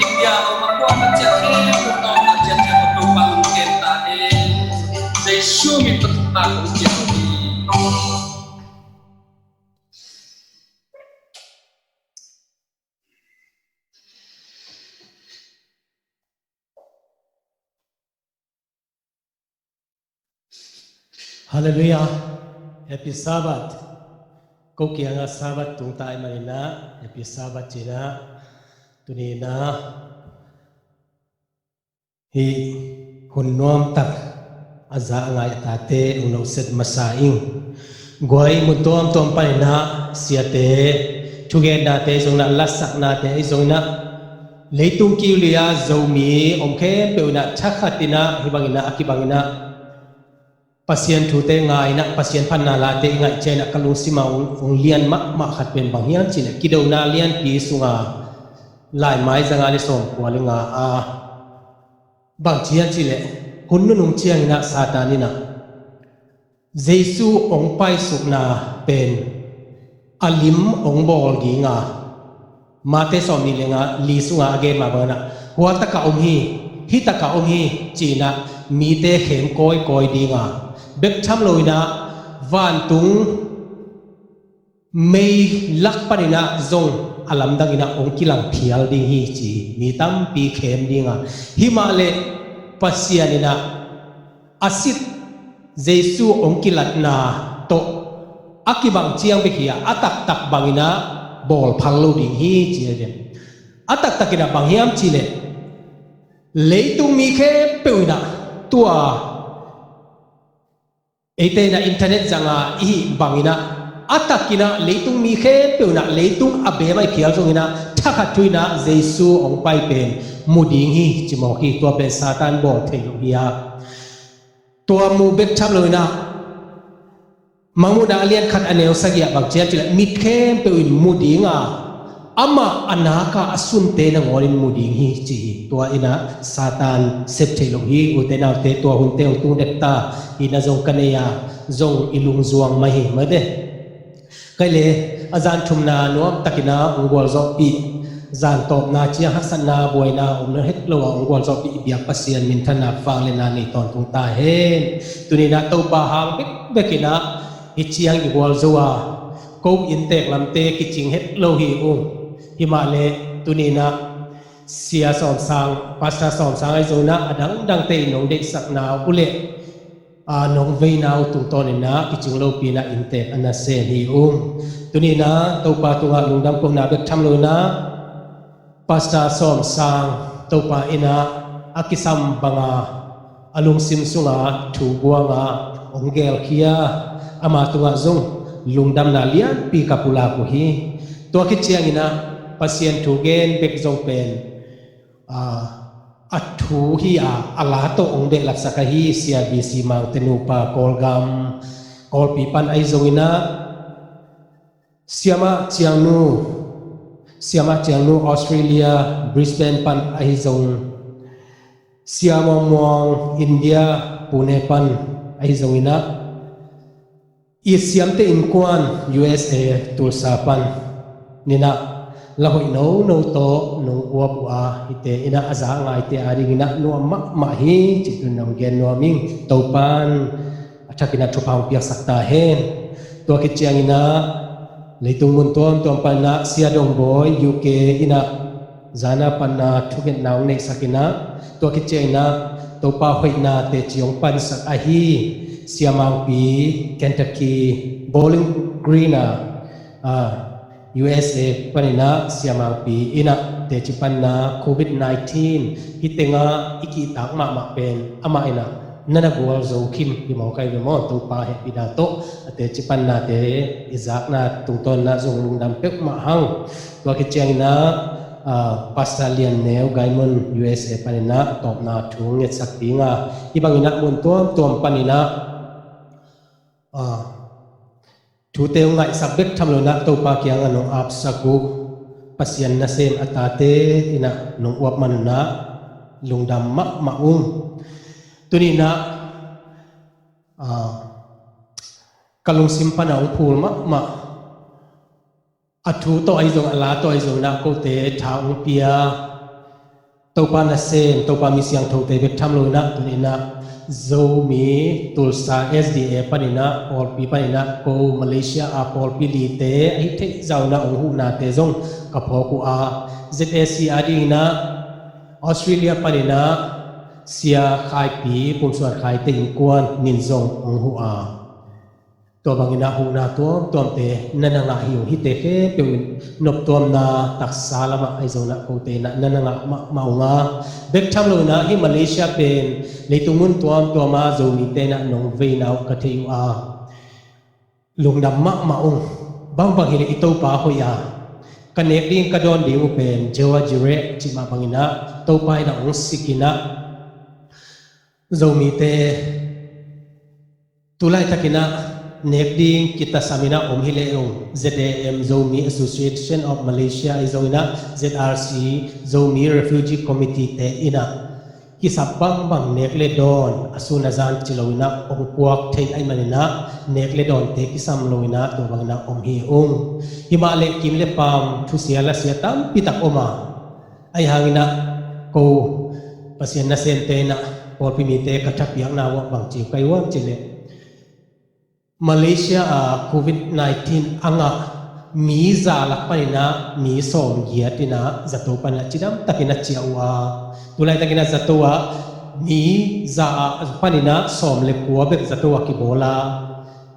India om, a kuam a ciat khempeuh, a kuam a ciat khempeuh, Topa hong kem ta hen. Jesu min tawh thupha kong pia hi. Halleluiah. Happy Sabbath. Ko kiangah Sabbath tungta ahih manin ah, Happy Sabbath ci-in ah, tuni-in ah hih hun nuamtak a za a ngai a tate hong noset masa ing. Guai, mun tuamtuam panin ah siate, thugenna te zong in ah, lasakna te zong in ah, leitung kiu li-a Zomi om khempeuh in ah thakhat in ah, hih bangin ah, a kibangin ah Pasian thute ngai in ah, Pasian phatna late i ngaih ciangin ah, ka lungsim ah hong, hong lian mahmah khat pen bang hiam cih leh, kidona lianpi sunga, Laimai zanga le sawmkua le nga a, bang ci hiam cih leh, hun nunung ciangin ah Satan in ah Jesu hong paisukna pen a lim hong bawl ding a, Mate sawmnih le nga li sungah a gen mah bangin ah, hua takah om hi, hih takah om hi, ci-in ah mite khem kawikawi ding a, bek tham loin ah vantung mei lak panin ah zong a lamdangin ah hong kilang phial ding hi, ci hi. Mi tampi khem ding a, hih mah leh Pasian in ah a sit Jesu hong kilatna tawh a kibang ciang bek hi a, a taktak bangin ah bawl phal lo ding hi, ci hi. A taktakin ah bang hiam cih leh, leitung mi khempeuh in ah tua eite in ah internet zanga i hih bangin ah, a takin ah leitung mi khempeuh in ah, leitung a beemah i khial zongin ah, thakhat thu-in ah Jesu hong pai pen mu ding hi, ci mawk hi. Tua pen Satan bawl thei lo hi a, tua mu bek tham loin ah, Mangmuhna a lian khat a neu sagih ah bang ci hiam cih leh, mit khempeuh in mu ding a, amah a nak a a sunte nangawn in mu ding hi, ci hi. Tua in ah Satan sep theih loh hi. Ute naute, tua hunte hong tung dek ta, hihna zong ka nei a, zong i lungzuang mah hi, mate. Kei le, a zan thumna nuamtakin ah hong gualzawhpih, zan tawpna ciang haksatna buaina om het lo a hong gualzawhpih i biak Pasian minthanna, vangliatna nei tawntung ta hen. Tuni-in ah Topa hang bekbekin ah hih ciang i gualzo a, ko inntek lamte kicing het lo hi ung. Hih mah leh tuni-in ah Sia Sawm Sang, Pastor Sawm Sang ahi zongin ah, a dangdangte in nong deihsakna uh leh, a, nong veina uh tungtawnin ah kicing lopi-in ah inntek a nasem hi ung. Tuni-in ah Topa tungah lungdam kohna bek tham loin ah, Pastor Sawm Sang, Topa in ah a kisam banga a lungsim sunga thu buanga hong gelkhia ama tungah zong lungdamna lianpi ka pulak uh hi. Tua khit cianginah Pasian thu gen bek zong pen a thu hi a, a la tawh hong behlapsak ahi Sia B C Mangte nupa Kawlgam Kawlpi pan ahi zonginah Siamah Ciangnu, Siamah Ciangnu Australia Brisbane pan ahi zong, Sia Mawng Mawng India Pune pan ahi zonginah i Siamte innkuan U S A Tulsa pan ninah la hoih nono tawh nong uap uh a, hite inah a za ngaite adinginah nuam mahmah hi cih tun nong gen nuam ing. Topan a thakinah thupha hong piaksak ta hen. Tua khit cianginah leitung mun tuamtuam panah Sia Dongbawi U K inah zana panna thungetna hong neihsak inah, tua khit cianginah Topa hoihna teci hong pansak ahi Sia Mangpi Kentucky Bowling Green a, a, U S A paninah Sia Mangpi inah teci panna covid nineteen hih tenga i kihtak mahmah pen amah inah na na gual zo khim hi maw, kai ve maw? Topa hehpihna tawh a teci pannate i zakna tungtawnna zong lungdam peuhmah hang. Tua khit cianginah, ah, Pastor Lian Neu Gaimon U S A paninah tawpna thu ngetsak dinga, hih banginah mun tuamtuam paninah, ah, thute hong ngaihsak bek tham loinah Topa kiangah nong apsak uh Pasian nasem a tate inah nong uap manunah lungdam mahmah ung. Tuninah, ah, ka lungsim pana hong phul mahmah a thu tawh ahi zong, a la tawh ahi zong inah kote tha hong pia Topa nasem, Topa mi siangthote bek tham loinah tuninah Zomi Tulsa S D A paninah pawlpi paninah ko Malaysia a pawlpi lite ahi theih zaunah hong huhnate zong ka phawk uh a, Z A C adinginah Australia paninah Sia Khaipi Pumsuan Khaite innkuan nin zong hong huh a, tua banginah huhna tuamtuamte na na ngah hi uh. Hihte khempeuh in noptuamna taksa lamah ahi zonah kote inah na na ngah mahmah uh a, bek tham loinah hih Malaysia pen leitung mun tuamtuama Zomite inah nong veina uh ka thei uh a, lungdam mahmah ung. Bangbang hileh i Topa hoih a, ka nek ding ka dawn ding uh pen Jehovah Jireh cih mah banginah Topa inah hong sikinah Zomite tulaitakinah nek ding kitasaminah om hileh ung, Z A M, Zomi Association of Malaysia ahi zonginah Z R C, Zomi Refugee Committee te inah kisap bangbang nek le dawn a sun a zan ci loinah hong puak thei ahi maninah nek le dawnte kisam loinah tua banginah om hi ung. Himah le kim le pam thusia lasia tampitak om a, ahi hanginah ko Pasian nasemte inah pawlpi mite ka thapiakna uah bang ci uh ka hi uam cileh Malaysia a covid nineteen a ngah mi za lak paninah mi sawm giat inah zato paninah cidamtakin a ciah uh a, tulaitakinah zato ah mi za ah paninah sawm le kua bek zato ah kibawl a,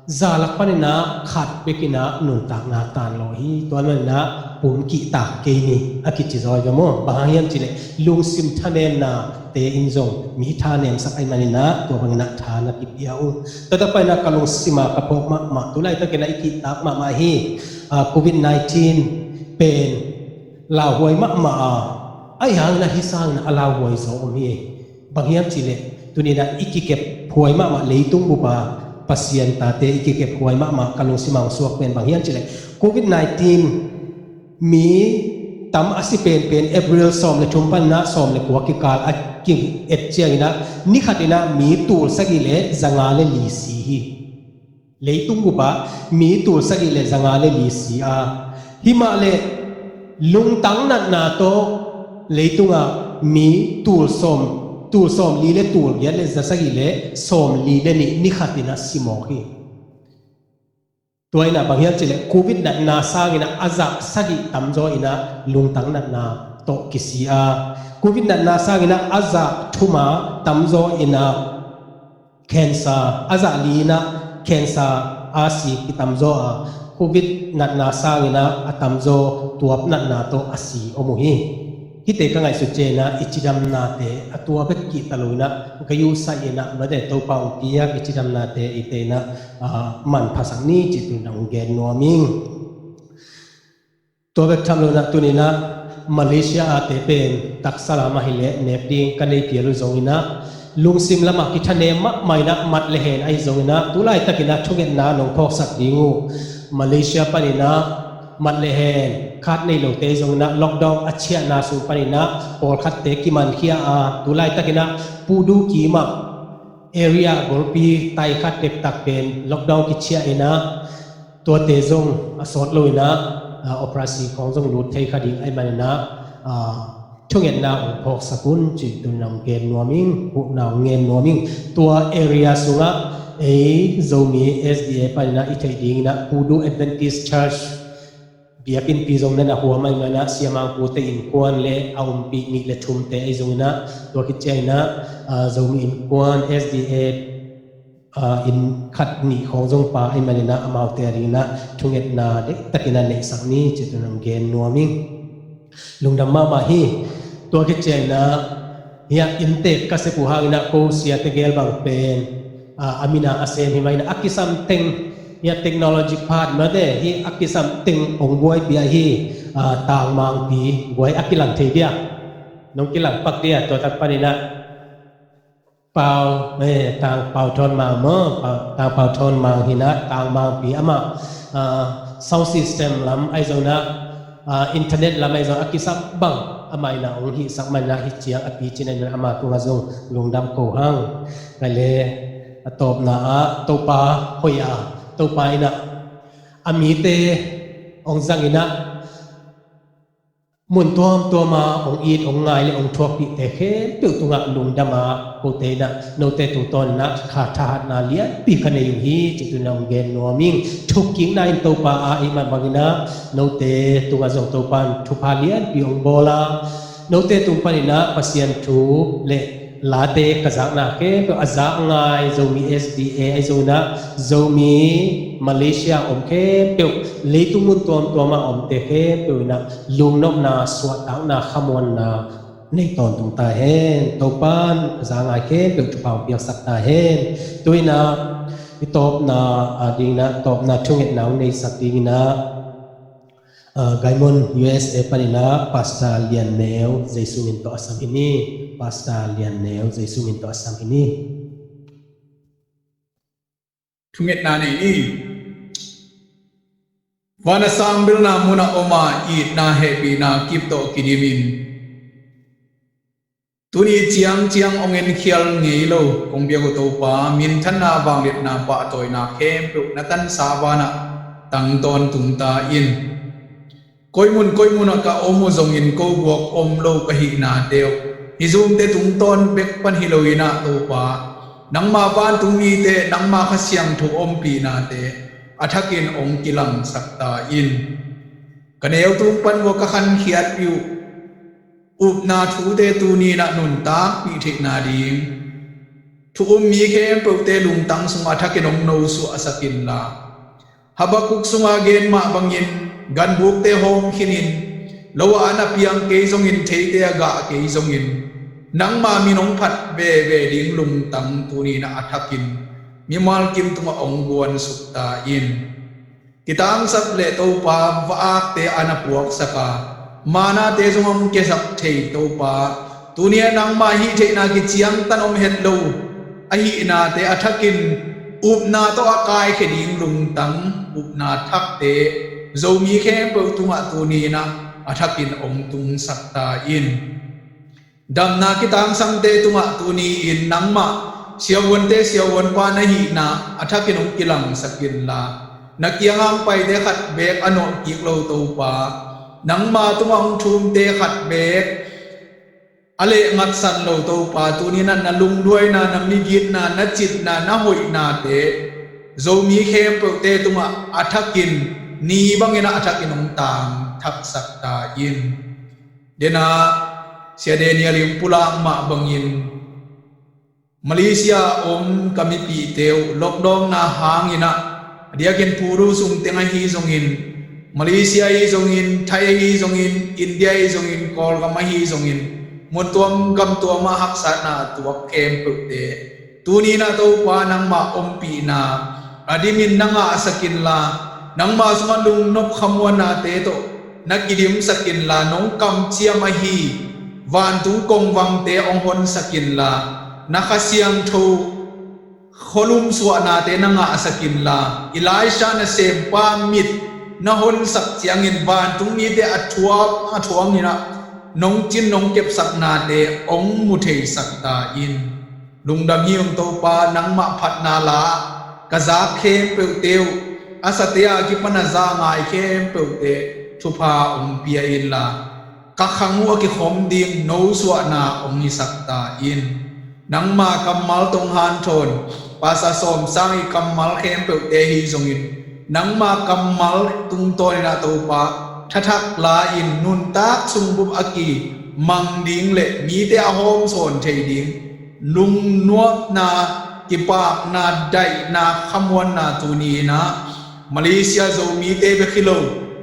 za lak paninah khat bekinah nuntakna tanlawh hi. Tua maninah pum kihtak kei ni a kici zaw hi ve maw? Bang hang hiam cileh lungsim thanemnate in zong mi thanemsak ahi maninah tua banginah tha na kipia uh. Tua tak paninah ka lungsima ka phawk mahmah, tulaitakinah i kihtak mahmah hi. Ah, covid nineteen pen lauhuai mahmah a, ahi hanginah hih sanginah a lauhuai zaw om hi. Bang hiam cileh tuninah i kikep huai mahmah, leitung bupa Pasian tate i kikep huai mahmah ka lungsima hong suak pen bang hiam cileh covid nineteen mi tam a si penpen April sawm le thum paninah sawm le kua kikal a ki-et cianginah ni khatinah mi tul sagih le zanga le li si hi. Leitung bupah mi tul sagih le zanga le li si a, himah le lungtang natna tawh leitungah mi tul sawm, tul sawm li le tul giat le za sagih le sawm li le nih ni khatinah si mawk hi. Tua inah bang hiam cileh covid natna sanginah a zah sagih tamzaw inah lungtang natna tawh kisi a, covid natna sanginah a zah thuma tamzaw inah cancer, a zah li inah cancer a si kitamzaw a, covid natna sanginah a tamzaw tuap natna tawh a si om uh hi. Hihte ka ngaihsut ciangin ah i cidamnate a tua bek kihta lo-in ah ka yuhsah in ah mate Topa hong piak i cidamnate eite in ah manphasak ni cih tu-in ah hong gen nuam ing. Tua bek tham lo-in ah tuni-in ah Malaysia ate pen taksa lam ahih leh nek ding ka nei phial uh zongin ah lungsim lamah kithanem mahmah in ah mat le hen ahi zongin ah tu laitakin ah thungetna nong phawksak ding uh. Malaysia panin ah mat le hen card nei lote ahi zongin ah lockdown a ciahna sung panin ah pawlkhatte kimankhia a tu laitakin ah Pudu kimah area golpi tai khat dektak pen lockdown kiciah in ah tuate zong a sawt lo-in ah operasi khawng zong lut thei kha ding ahih manin ah thungetna hong phawksak un cih tu-in ah hong gen nuam ing, hupna hong ngen nuam ing. Tua area sungah ei Zomi S D A panin ah i theih dingin ah Pudu Adventist Church biakinnpi zong na na huam ahih manin ah siamangpute innkuan le a umpih nih le thumte ahi zongin ah tua khit ciangin ah Zomi Innkuan S D A inn khat nih khawng zong pia ahih manin ah amaute a dingin ah thungetna deihtakin ah neihsak ni cih tu-in ah hong gen nuam ing. Lungdam mahmah hi. Tua khit ciangin ah hih ah inntek ka sep uh hangin ah ko sia tegel bang pen a min a sem hi mah in ah a kisam teng hih ah technology part mate hih a kisam teng hong buaipih a hi. Tangmangpi guai a kilang thei dia nong kilang pak dia tua tak panin ah Pau, eh, Tang Pau Thawn Mang maw, Tang Pau Thawn Mang hi in ah Tangmangpi amah sound system lam ahi zongin ah internet lam ahi zongin a kisam bang amah in ah hong hihsak manin ah hih ciang a picin ahih manin ah amah tungah zong lungdam ko hang. Ngai le a tawpna ah Topa hoih a Topa in ah a mite hong zangin ah mun tuamtuam a hong it hong ngai le hong thuakpihte khempeuh tungah lungdam a kote in ah note tungtawnin ah kha thahatna lianpi ka nei uh hi cih tu-in ah hong gen nuam ing. Thukkikna in Topa a ei mah bangin ah note tungah zong Topa in thupha lianpi hong bawl a note tung panin ah Pasian thu le late ka zakna khempeuh a zak ngai Zomi S D A ahi zongin ah Zomi Malaysia om khempeuh leitung mun tuamtuam a omte khempeuh in ah lungnopna suahtakna khamuanna nei tawntung ta hen. Topa in a zak ngai khempeuh thupha hong piaksak ta hen. Tu-in ah i tawpna a dingin ah tawpna thungetna hong neisak dingin ah Gaimon U S A panin ah Pastor Lian Neu Jesu min tawh a sam hi ni. Pastor Lian Neu Jesu min tawh a sam hi ni. Thungetna nei ni. Van a sang belna mun a om a itna hehpihna kip tawh kidimin tuni ciangciang hong enkhial ngei lo kong biak uh Topa minthanna vangliatna pahtawina khempeuh na tansa vanah tang tawntung ta in. Koi mun koi munah ka om uh zongin ko guak om lo ka hihnate uh hih Zoomte tungtawn bek pan hi lo-in ah Topa nangma vantung mite nangma Kha Siangtho ompihnate a thakin hong kilangsak ta in. Ka neu tung pan uh a ka khankhiatpih uh upna thute tuni-in ah nuntakpih theihna ding thu um mi khempeuhte lungtang sungah a thakin hong nosuahsak inla Habakkuk sunga gen mah bangin ganbukte hawm khinin lo ah an a piang kei zongin theite a gah kei zongin nangma min hong phat veve ding lungtang tuni-in ah a thakin mimal kim tungah hong guansuk ta in. Kitangsap leh Topa va-akte an a puaksak a manate zong hong kiasak thei Topa tuni-ah nangma hih theihna kiciangtan om het lo ahihnate a thakin upna tawh a kaikhia ding lungtang upna thakte Zomi khempeuh tungah tuni-in ah a thakin hong tungsak ta in. Damna kitangsangte tungah tuni-in nangmah siavuante siavuanpa na hihna a thakin hong kilangsak inla na kiangah hong paite khat beek a nawlkik lo Topa nangma tungah hong thumte khat beek a lehngatsan lo Topa tuni-in ah na lungduaina na migitna na citna na hoihnate Zomi khempeuhte tungah a thakin ni bangin ah a thakin hong tangthaksak ta in. Dena Sia Daniel in pulak mah bangin Malaysia om ka mipihte uh lockdown na hangin ah a diakin Puru sung teng ahi zongin Malaysia ahi zongin, Thai ahi zongin, India ahi zongin, Kawlgam ahi zongin, mun tuam gam tuamah haksatna a tuak khempeuhte, tuni-in ah Topa nangmah ompihna a dimin na ngahsak inla, nangmah sungah lungnop khamuannate tawh na kidimsak inla, nong kamciam ahi vantung kongvangte hong honsak inla, na Kha Siangtho khualum suahnate na ngahsak inla, Elijah nasempa mit na honsak ciangin vantung mite a thuak a thuak in ah nong cin nong kepsaknate hong mu theisak ta in. Lungdam hi ung Topa, nangmah phatna la ka zak khempeuhte uh, a sate a kipan a za ngai khempeuhte thupha hong pia inla, ka khang uh a kikhom ding nosuahna hong hisak ta in. Nangma kammal tawh hong hanthawn Pastor Sawm Sang ii kammal khempeuhte ahi zongin, nangma kammal tungtawnin ah Topa, thathak la-in nuntak sungbup a kimang ding le mite a hawmsawn thei ding lungnuamna, kipakna, daihna, khamuanna tuni-in ah Malaysia Zomite bek hi lo,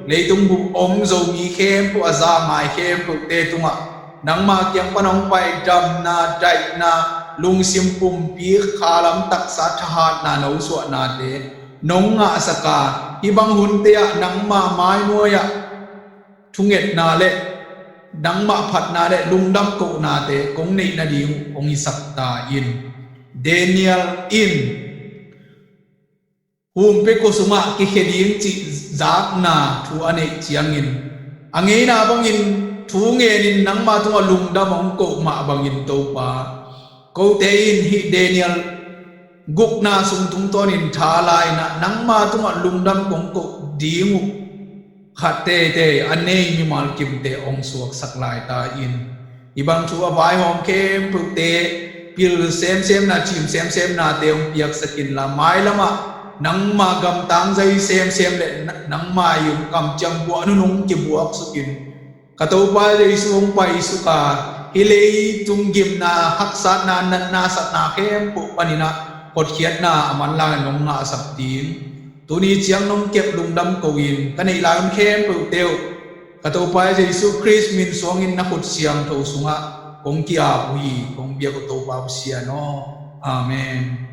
leitung bup om Zomi khempeuh a za ngai khempeuhte tungah nangma kiang pan hong pai damna, daihna, lungsim pumpi, khalam taksa thahatna nosuahnate nong ngahsak a, hih bang hunte ah nangma mainuai ah thungetna le nangmah phatna le lungdam kohnate kong neih nading uh hong hisak ta in. Daniel in humpikua sungah kikhia ding cih zakna thu a neih ciangin, a ngeina bangin thu ngenin nangma tungah lungdam hong koh mah bangin Topa, kote in hih Daniel gukna sung tungtawnin tha la-in ah nangma tungah lungdam kong koh ding uh khat teitei a nei mimal kimte hong suaksak lai ta in. Hih bang thu a vaihawm khempeuhte pil semsemna, cim semsemnate hong piaksak inla, mailamah nangma gamtang zai semsem le na-, nangma ii hong kamciam buah nunung kibuaksuk in. Ka Topa Jesu hong paisuk a, hih leitung gimna, haksatna, natna, satna khempeuh panin ah hotkhiatna a manlang in hong ngahsak ding, tuni ciang nong kep lungdam ko-in ka neih lai-un khempeuhte uh ka Topa Jesu Khrist min suangin na khut siangtho sungah kong ki-ap uh hi. Kong biak uh Topa uh Sian aw. Amen.